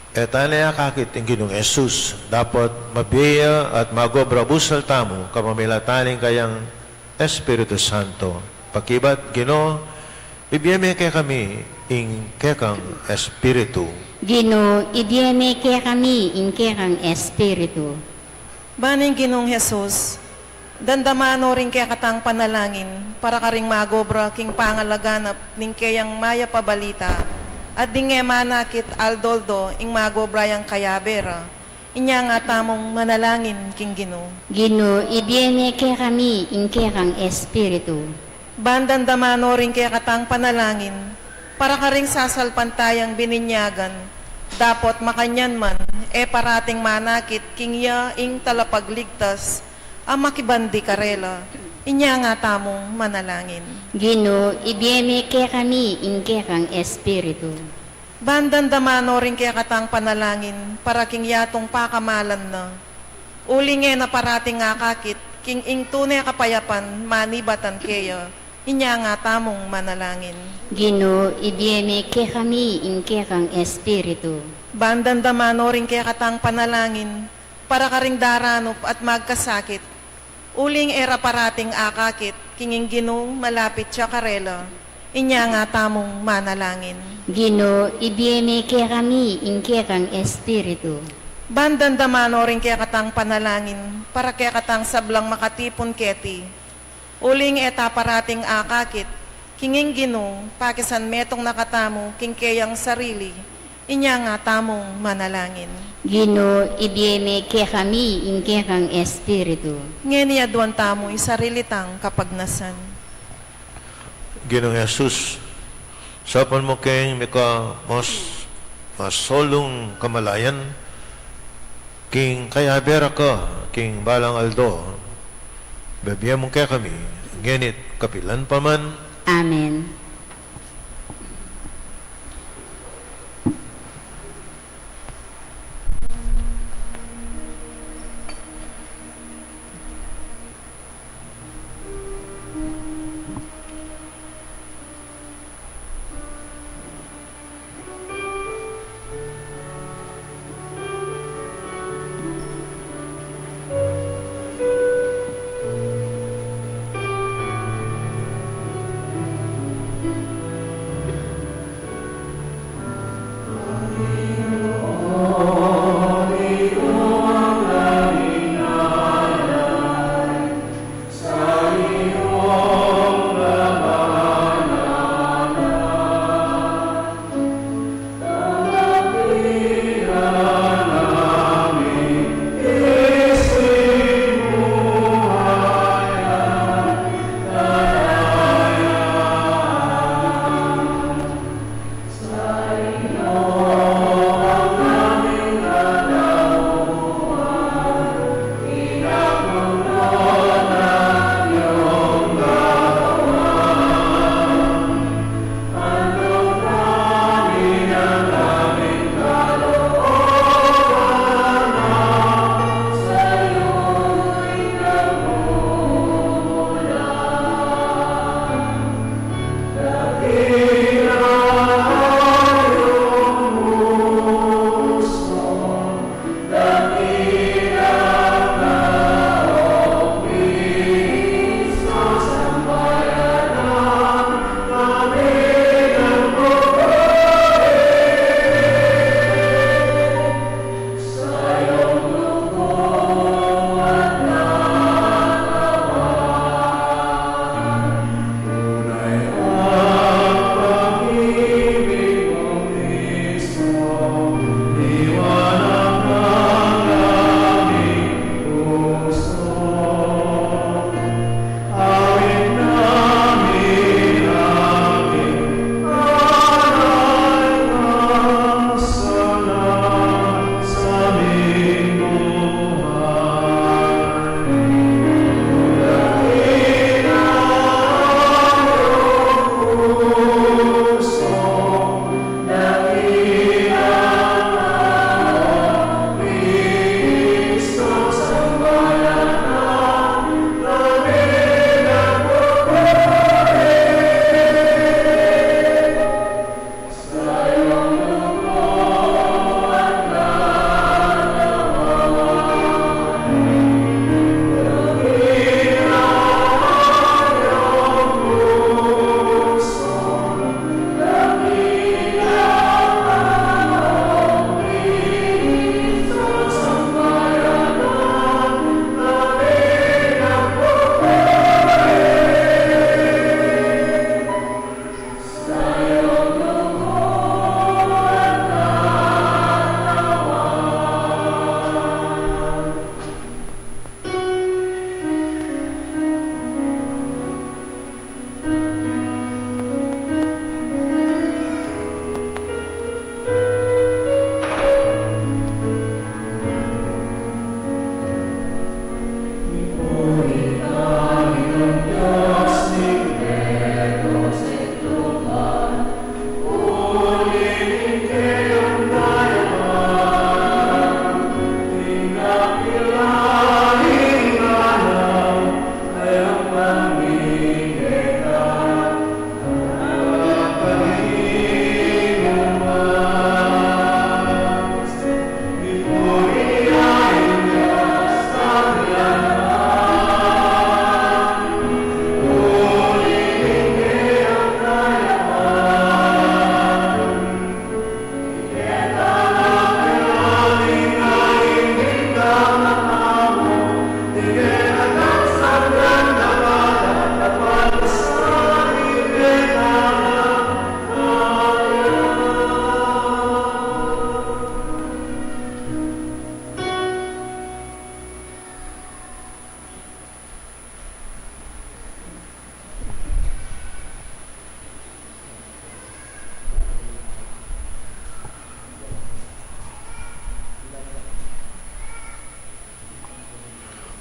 E tane akakit ing Ginung Jesus, dapot mabie ya at magobra busal tamu kapamilatan ning kayang Espiritu Santo. Pakibat, Ginu, ibie me kekami ing kekang Espiritu. Ginu, ibie me kekami ing kekang Espiritu. Ban ning Ginung Jesus, dandama no ring kekatang panalangin para karing magobra king pangalaganap ning keyang mayap a balita, at ding e manakit aldo-aldo ing magobra yang kayabe ra. Inya nga tamung manalangin king Ginu. Ginu, ibie me kekami ing kekang Espiritu. Ban dandama no ring kekatang panalangin para karing sasalpantayang bininyagan, dapot makanyan man e parating manakit king ya ing Talapagligtas a makibandi karela. Inya nga tamung manalangin. Ginu, ibie me kekami ing kekang Espiritu. Ban dandama no ring kekatang panalangin para king yatung pakamalan na, uling e na parating akakit king ing tune kapayapan manibatan keya. Inya nga tamung manalangin. Ginu, ibie me kekami ing kekang Espiritu. Ban dandama no ring kekatang panalangin para karing daranup at magkasakit, uling e ra parating akakit king ing Ginu malapit ya karela. Inya nga tamung manalangin. Ginu, ibie me kekami ing kekang Espiritu. Ban dandama no ring kekatang panalangin para kekatang sablang makatipun keti, uling e ta parating akakit king ing Ginu pakisanmetung na katamu king keyang sarili. Inya nga tamung manalangin. Ginu, ibie me kekami ing kekang Espiritu. Ngeni aduan tamu ing sarili tang kapagnasan. Ginung Jesus, saupan mu keng mika mas-, masolung kamalayan king kayabe ra ka king balang aldo, bibie mu kekami ngeni't kapilan pa man. Amen.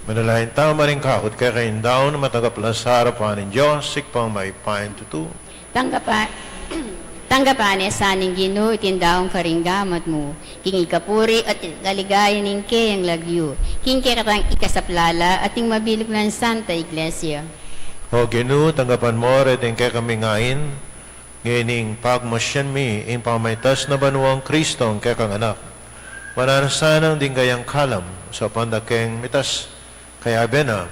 Manalangin tamu. Maring kakit keka ing daun, matanggap la sa arapan ning Dios, Ibpang mayupayang tutu. Tanggapan, tanggapan na sa ning Ginu iting daun karing gamat mu, king ikapuri at ikaligaya ning keyang lagyu, king kekatang ikasaplala at ing mabilug nang Santa Iglesia. O Ginu, tanggapan mu reting kekaming ain, ngening pagmasian mi ing pamaitas na banuang Kristo a kekang Anak. Mananu sanang ding kayang kalam, saupan da keng mitas, kayabe na,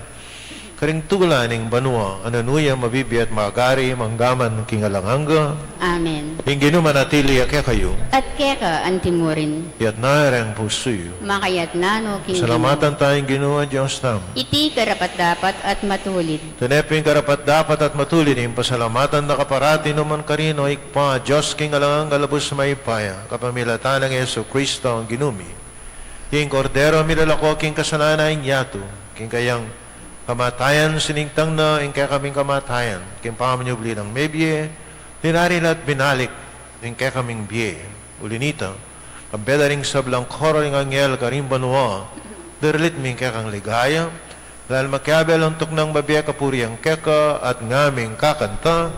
karing tula ning banua, a nanu ya mabibie at magari mangga man king alang angga. Amen. Ing Ginu manatili ya kekayu. At keka anti murin. Iyatas yu reng pusu yu. Makayatas na no king Ginu. Pasalamatan taya ing Ginu a Dios tamu. Iti karapat-dapat at matulid. Tune pin karapat-dapat at matulid ing pasalamatan da ka parati nu man karin, o Ibpa, Dios king alang angga, lubus mayupaya, kapamilatan nang Jesucristo a Ginu mi. Ing Kordero milalako king kasalanan ning yatu, king kayang kamatayan siningtang na ing kekaming kamatayan, king pamanyubli nang mebie, linari la at binalik ing kekaming bie. Uli nita, kambe da ring sablang koro ning anghel karing banua, daralit mi ing kekang ligaya, lalu makiabe lang tuknang babie kapurian keka at ngaming kakanta.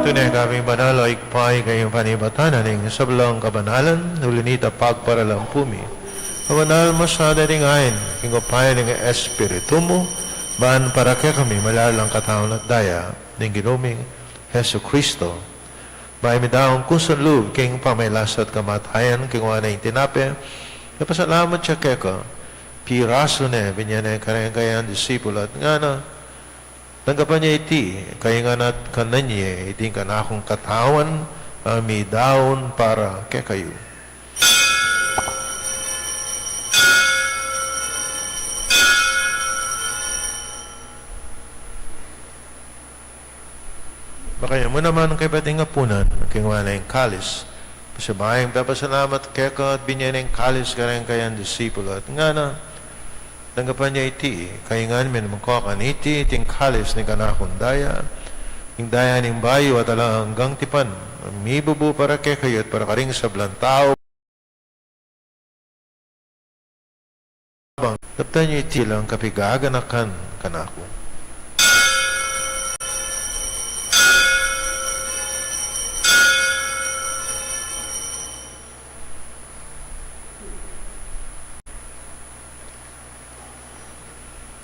Tune kaming banal, o Ibpa, ika ing panibatan ning sablang kabanalan, uli nita pagparalampu mi. Mabanal mo sa deting ain, king upaya ning Espiritu mu, ban para kekami malalang katawan at daya ning Ginu ming Jesucristo. Bayu mi daun kusang lub king pamagkasakit at kamatayan, kinua ne ing tinape, mipasalamat ya keka, pirasu ne, binie ne kareng kayang disipulu at ngana: Tanggapan ye iti, kayu ngan at kanan ye, iti ing kanakung katawan, a midaun para kekayu. Bayu mu naman kaybat ing apunan, kinua ne ing kalis, pasibayu yang pepasalamat keka at binie ne ing kalis kareng kayang disipulu at ngana: Tanggapan ye iti, kayu ngan minumuko kaniti, iti ing kalis ning kanakung daya, ing daya ning bayu at alang anggang tipan, mibubu para kekayu at para karing sablang tau. Bang, daptan ye iti bilang kapigaganakan kanaku.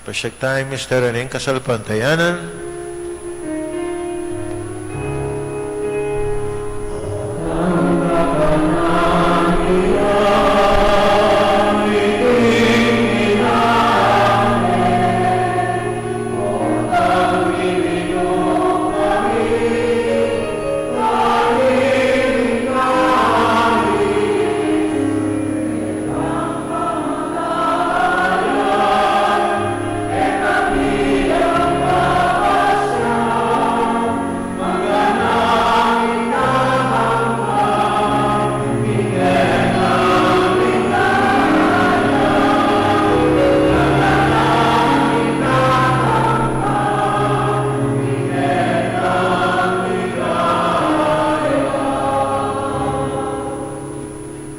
Pasyag taya ing misteryu ning kasalpantayanan.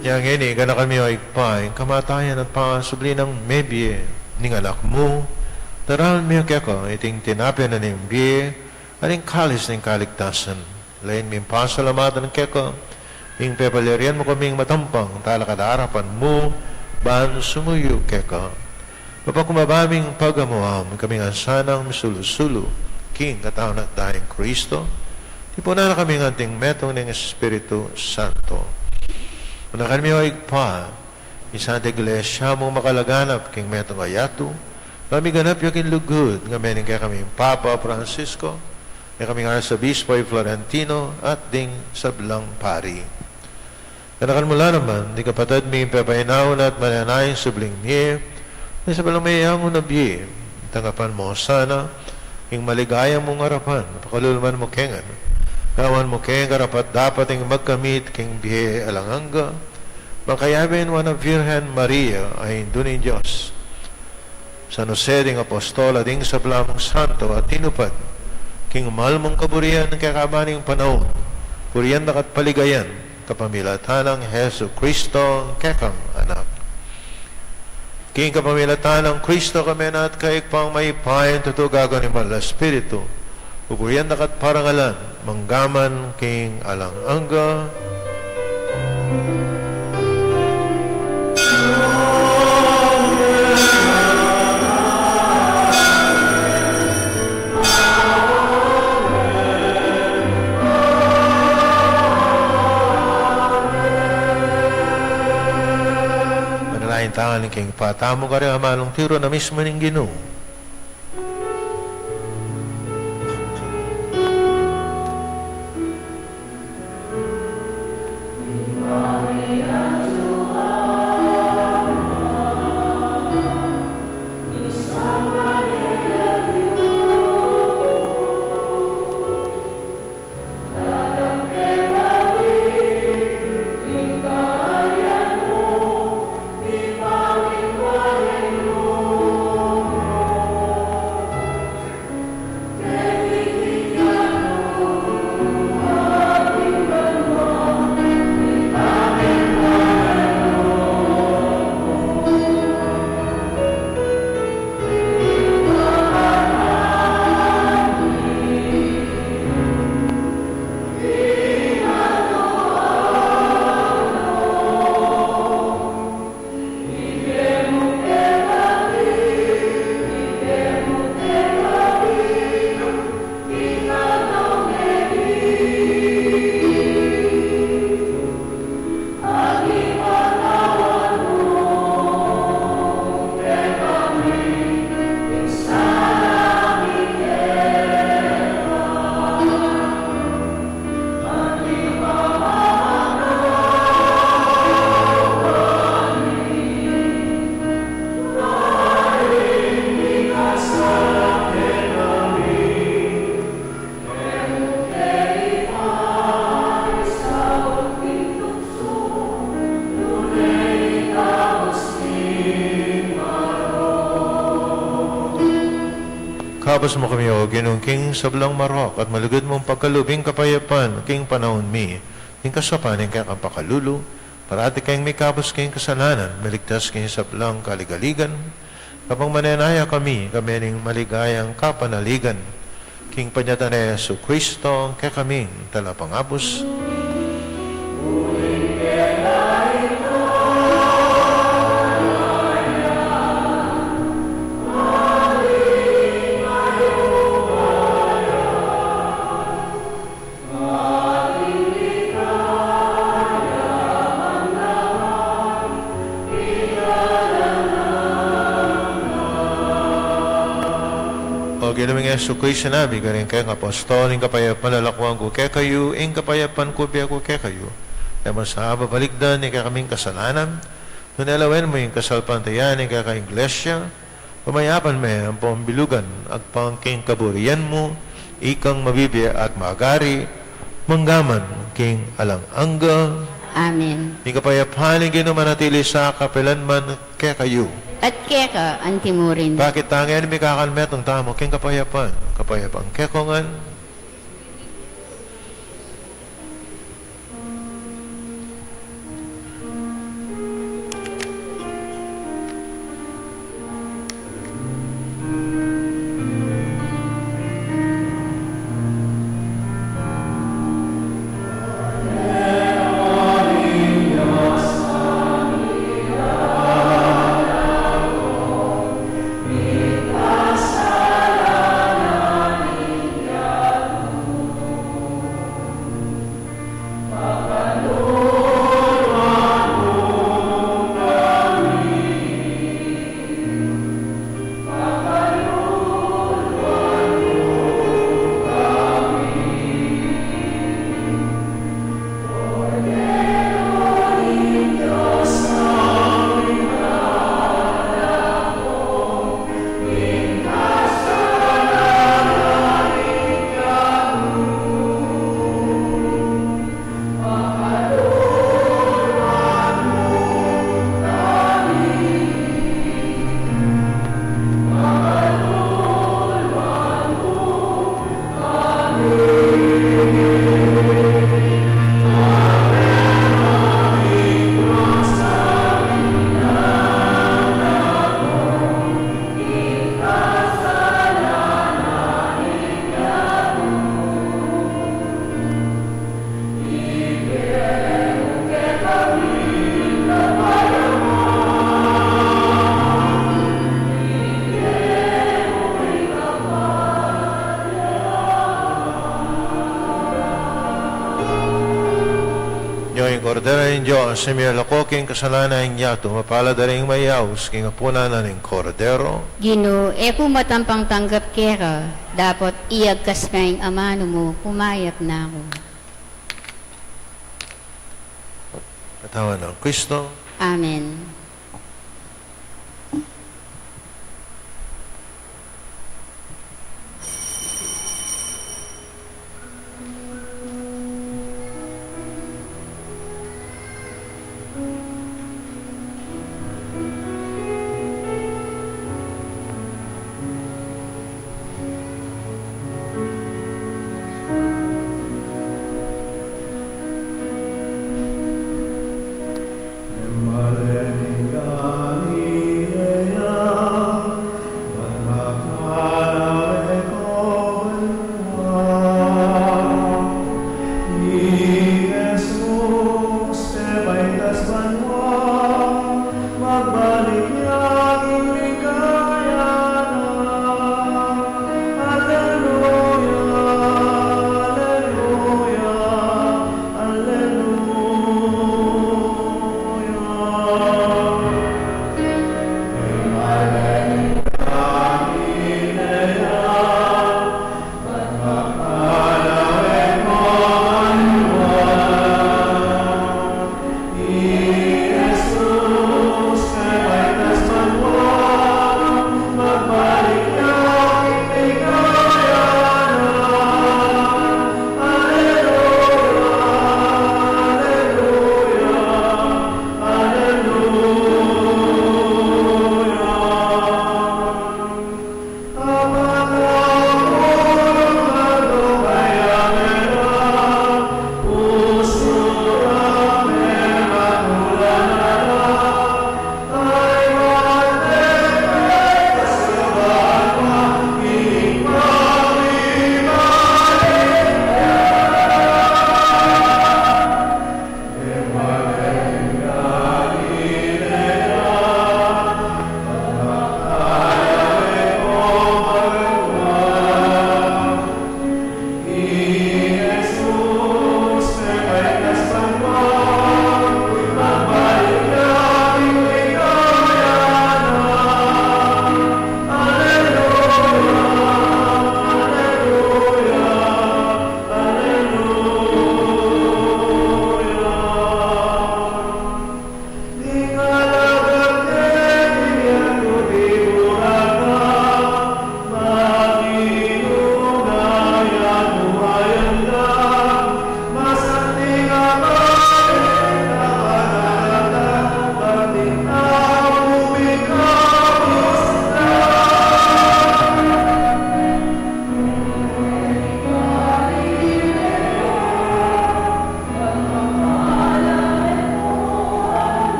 Inya ngeni, ganakan mi, o Ibpa, ing kamatayan at pangasubli nang mebie ning Anak mu, daraun mi keka iting tinape na ning bie at ing kalis ning kaligtasan. Lain ming pasalamatan keka ing pepalyarian mu kaming matampang talakad king arapan mu ban sumuyu keka. Mapakumbaba ming pagamuan, ikami ngan sanang misulu-sulu king katawan at daya nang Kristo, tipunan na kami ngan king metung ning Espiritu Santo. Ganakan mi, o Ibpa, ing Santa Iglesia mung makalaganap king metung a yatu, ban miganap ya king lugud, ngeni ning kekaming Papa Francisco, kekaming Arsobispo Florentino, at ding sablang pari. Ganakan mu la naman ding kapatad ming pepainawa na at manenaya king subling mie, ding sablang meyangu na bie. Tanggapan mu la sana king maligaya mung arapan, pakalulu mu kami ngan. Gawan mu kaming karapat-dapat ing magkamit king bie alang angga, makayabe ning Nuan a Virgen Maria, a Indu ning Dios, San Jose ding apostol, at ding sablang santo a tinupad king mal mung kaburian king kabang panaun, purian da ka at paligayan kapamilatan nang Jesucristo, kekang Anak. King kapamilatan nang Kristo, kami na at kaya, Ibpang mayupaya, tutu, gagawang animal a espiritu, pupurian da ka at parangalan, manggaman king alang angga. Manalangin tamu king Ibpa tamu, karing amalung tiru na mismu ning Ginu. Kabus mu kami, o Ginu, king sablang marok at malugud mung pagkalub ing kapayapan king panaun mi, king kasaupan ning kekang pakalulu, parati kaming mikabus king kasalanan, miligtas king sablang kaligaligan, kapang manenaya kami, kami ning maligayang kapanaligan, king panyatang nang Jesucristo, kekaming Talapangabus. O Ginu ming Jesucristo, sinabi mu karing kekang apostol, ing kapayapan lalakwan ku kekayu, ing kapayapan ku bie ku kekayu. E mu sa babalikdan ing kekaming kasalanan, nune lawen mu ing kasalpantayanan ning kekang Iglesia, pamayapan me ampong bilugan, agpang king kaburian mu, ikang mabibie at magari, manggaman king alang angga. Amen. Ing kapayapan ning Ginu manatili sa kapilan man kekayu. At keka antimu rin. Pakit tamu ngan ing mikakalmetung tamu king kapayapan, kapayapan kekongan. Kordero ning Dios, a mialako king kasalanan ning yatu, mapalad a ring mayaus king apunan na ning Kordero. Ginu, e ku matampang tanggap keka, dapot iyagkas me ing amanu mu, kumayap na ku. Katawan nang Kristo. Amen.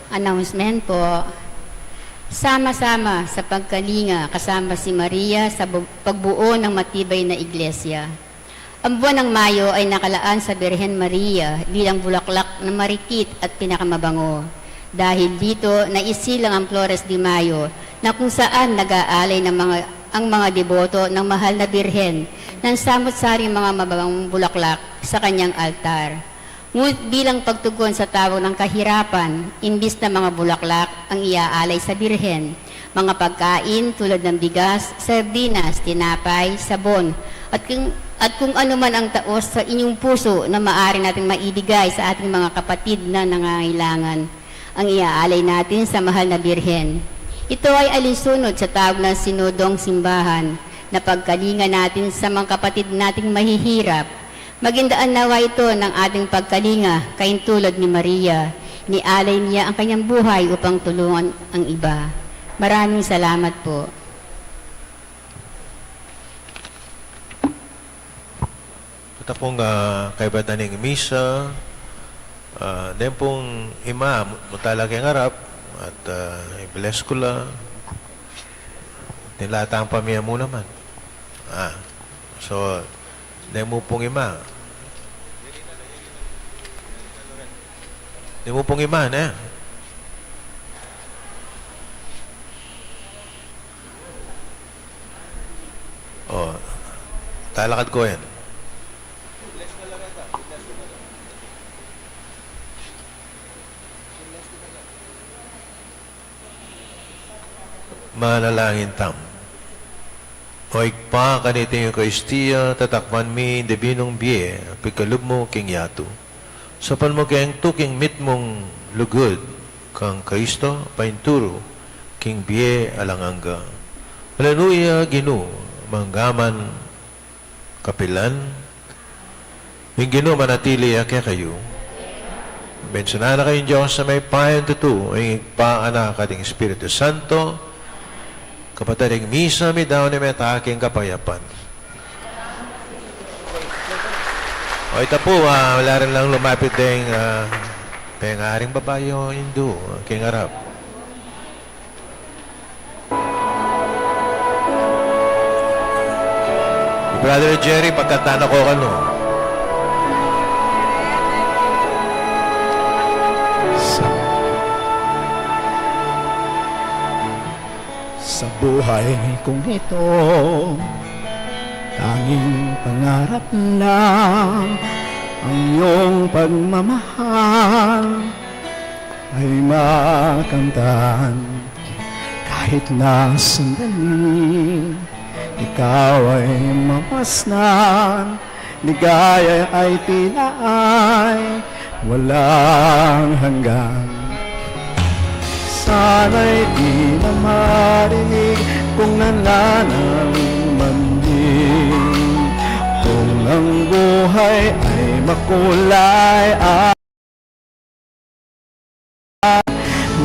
Announcement po. Sama-sama sa pagkalinga kasama si Maria sa bu-, pagbuo ng matibay na iglesia. Ang buwan ng Mayo ay nakalaan sa Birhen Maria bilang bulaklak na marikit at pinakamabango. Dahil dito, naisilang ang Flores de Mayo, na kung saan nag-aalay ng mga, ang mga deboto ng mahal na Birhen ng samut-saring mga mababangong bulaklak sa kanyang altar. Ngunit bilang pagtugon sa tawag ng kahirapan, imbis na mga bulaklak ang iaalay sa Birhen, mga pagkain tulad ng bigas, sardinas, tinapay, sabon, at kung, at kung ano man ang taos sa inyong puso na maaari nating maibigay sa ating mga kapatid na nangangailangan, ang iaalay natin sa mahal na Birhen. Ito ay alinsunod sa tawag ng Sinodong Simbahan na pagkalinga natin sa mga kapatid nating mahihirap. Maging daan nawa ito ng ating pagkalinga, kaintulad ni Maria. Inialay niya ang kanyang buhay upang tulungan ang iba. Maraming salamat po. Ita pung, ah, kaybat na ning misa, ah, den pung ima, mu-, muta la keng arap, at, ah, i-bless ku la. Tinlatan pa mi mu naman. Ah, so, den mu pung ima. Den mu pung ima, ne? O, talakad ko yan. Manalangin tamu. O Ibpa, kaniting Eukaristia, tatakpan mi ing dibinung bie a pikalub mu king yatu. Saupan mu keng tuking mitmung lugud kang Kristo, painturu king bie alang angga. Aleluya, Ginu, manggaman kapilan, ing Ginu manatili ya kekayu. Bendisyunan na kayung Dios a mayupayang tutu, ing Ibpa, Anak, at ing Espiritu Santo. Kapatad, ing misa midaun ne meta king kapayapan. O, ita pu, ah, ala rin lang lumapit deng, ah, pengaring babai o indu, king arap. Brother Jerry, pagkanta na ko kanu. Sa, sa buhay kong ito, tanging pangarap lang ang iyong pagmamahal ay makamtan. Kahit na sandali, ikaw ay mamasdan, ligaya ay tila ay walang hanggan. Sana'y di na marinig kong nananalangin, kung ang buhay ay makulay at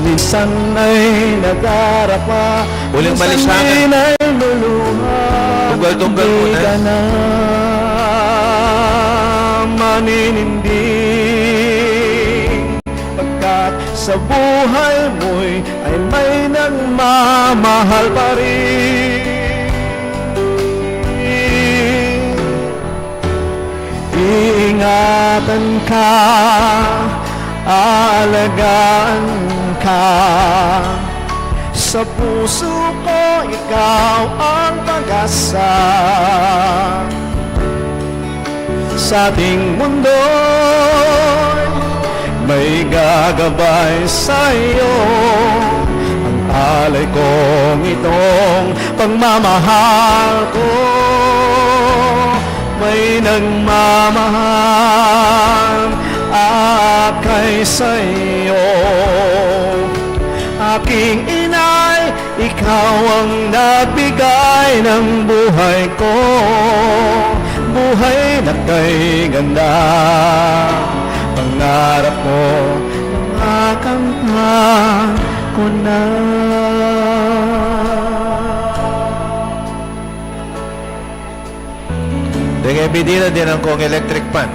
minsan ay nadarapa, uling minsan malisangan. Mina'y luluha, tunggal-tunggal muna. Di ka na maninindig, pagkat sa buhay mo'y ay may nagmamahal pa rin. Iingatan ka, aalagaan ka. Sa puso ko, ikaw ang pag-asa. Sa ating mundo'y may gagabay sa'yo. Ang alay kong itong pagmamahal ko, may nagmamahal akay sa'yo. Aking inay, ikaw ang nagbigay ng buhay ko, buhay na kay ganda. Pangarap ko, makamtan ko na. Deng E B D na, dinan kong electric fan.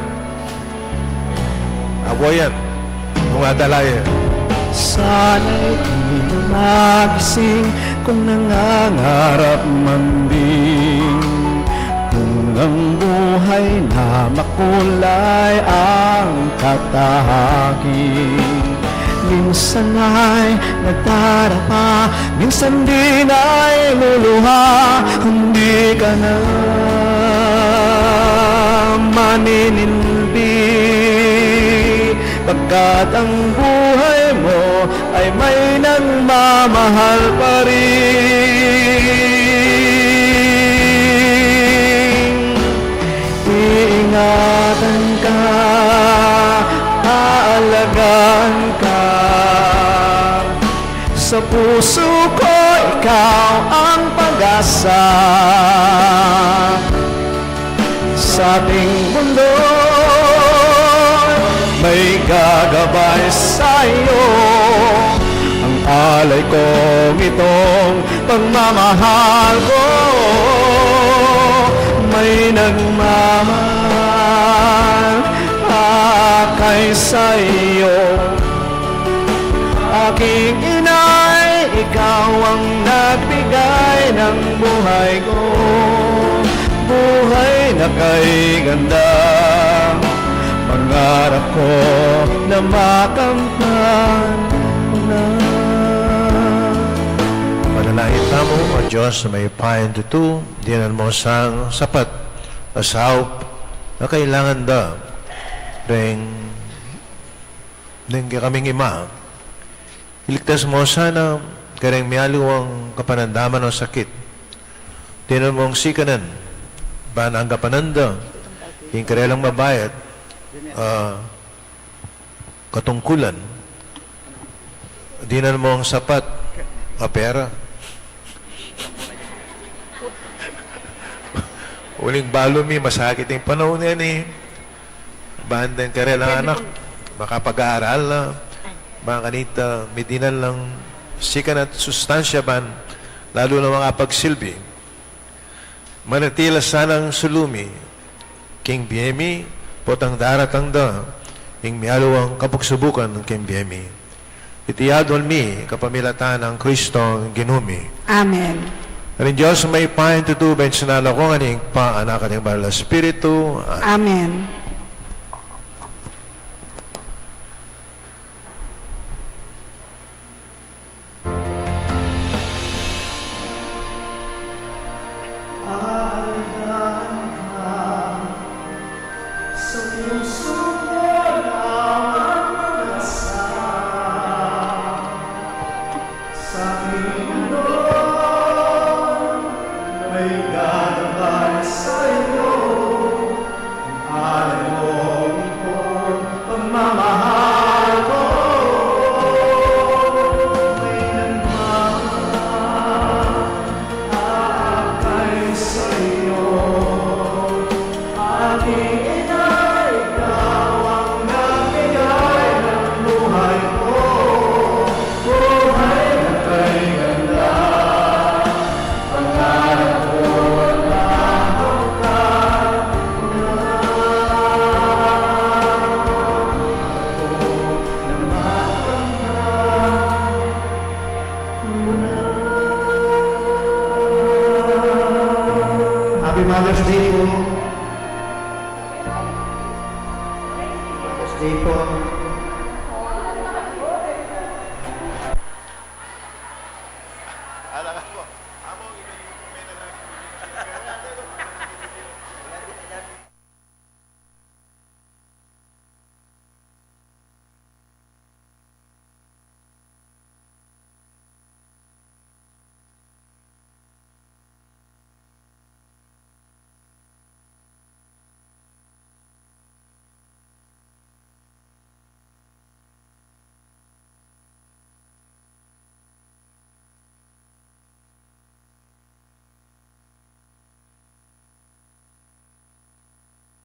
Awa yan. Kung atalayan. Sana'y di na magising kung nangangarap man din. Kung ang buhay na makulay ang tatahakin, minsan ay nagdarapa, minsan din ay luluha. Kung di ka na maninindi, pagkat ang buhay mo ay may nagmamahal pa rin. Iingatan ka, aalagaan ka. Sa puso ko, ikaw ang pag-asa. Sa ating mundo, may gagabay sa'yo. Ang alay kong itong pagmamahal ko, may nagmamahal kay sa'yo. Aking inay, ikaw ang nagbigay ng buhay ko. Buhay na kay ganda, pangarap ko na makamtan ko na. Manalangin tamu. O Dios, mayupayang tutu, dinan mu sang sapat a saup a kailangan da reng, reng kekaming ima. Iligtas mu sana kareng mialiwang kapanandaman o sakit. Dinan mung sikanan ban anggapan da ing karelang mabayat a katungkulan. Dinan mung sapat a pera. Uling balu mi, masakit ing panaun ngeni. Ban deng karelang anak makapag-aral na, ban kanita midinan lang sikan at sustansya ban lalu na makapagsilbi. Manatili la sanang sulumi king bie mi, potang daratang da ing mialiwang kapagsubukan king bie mi. Iti adwan mi kapamilatan nang Kristong Ginu mi. Amen. Ing Dios mayupayang tutu, bendisyunan na kayu ning Ibpa, Anak, at ing Banal a Espiritu. Amen. Amen. Happy Mother's Day po. Mother's Day po.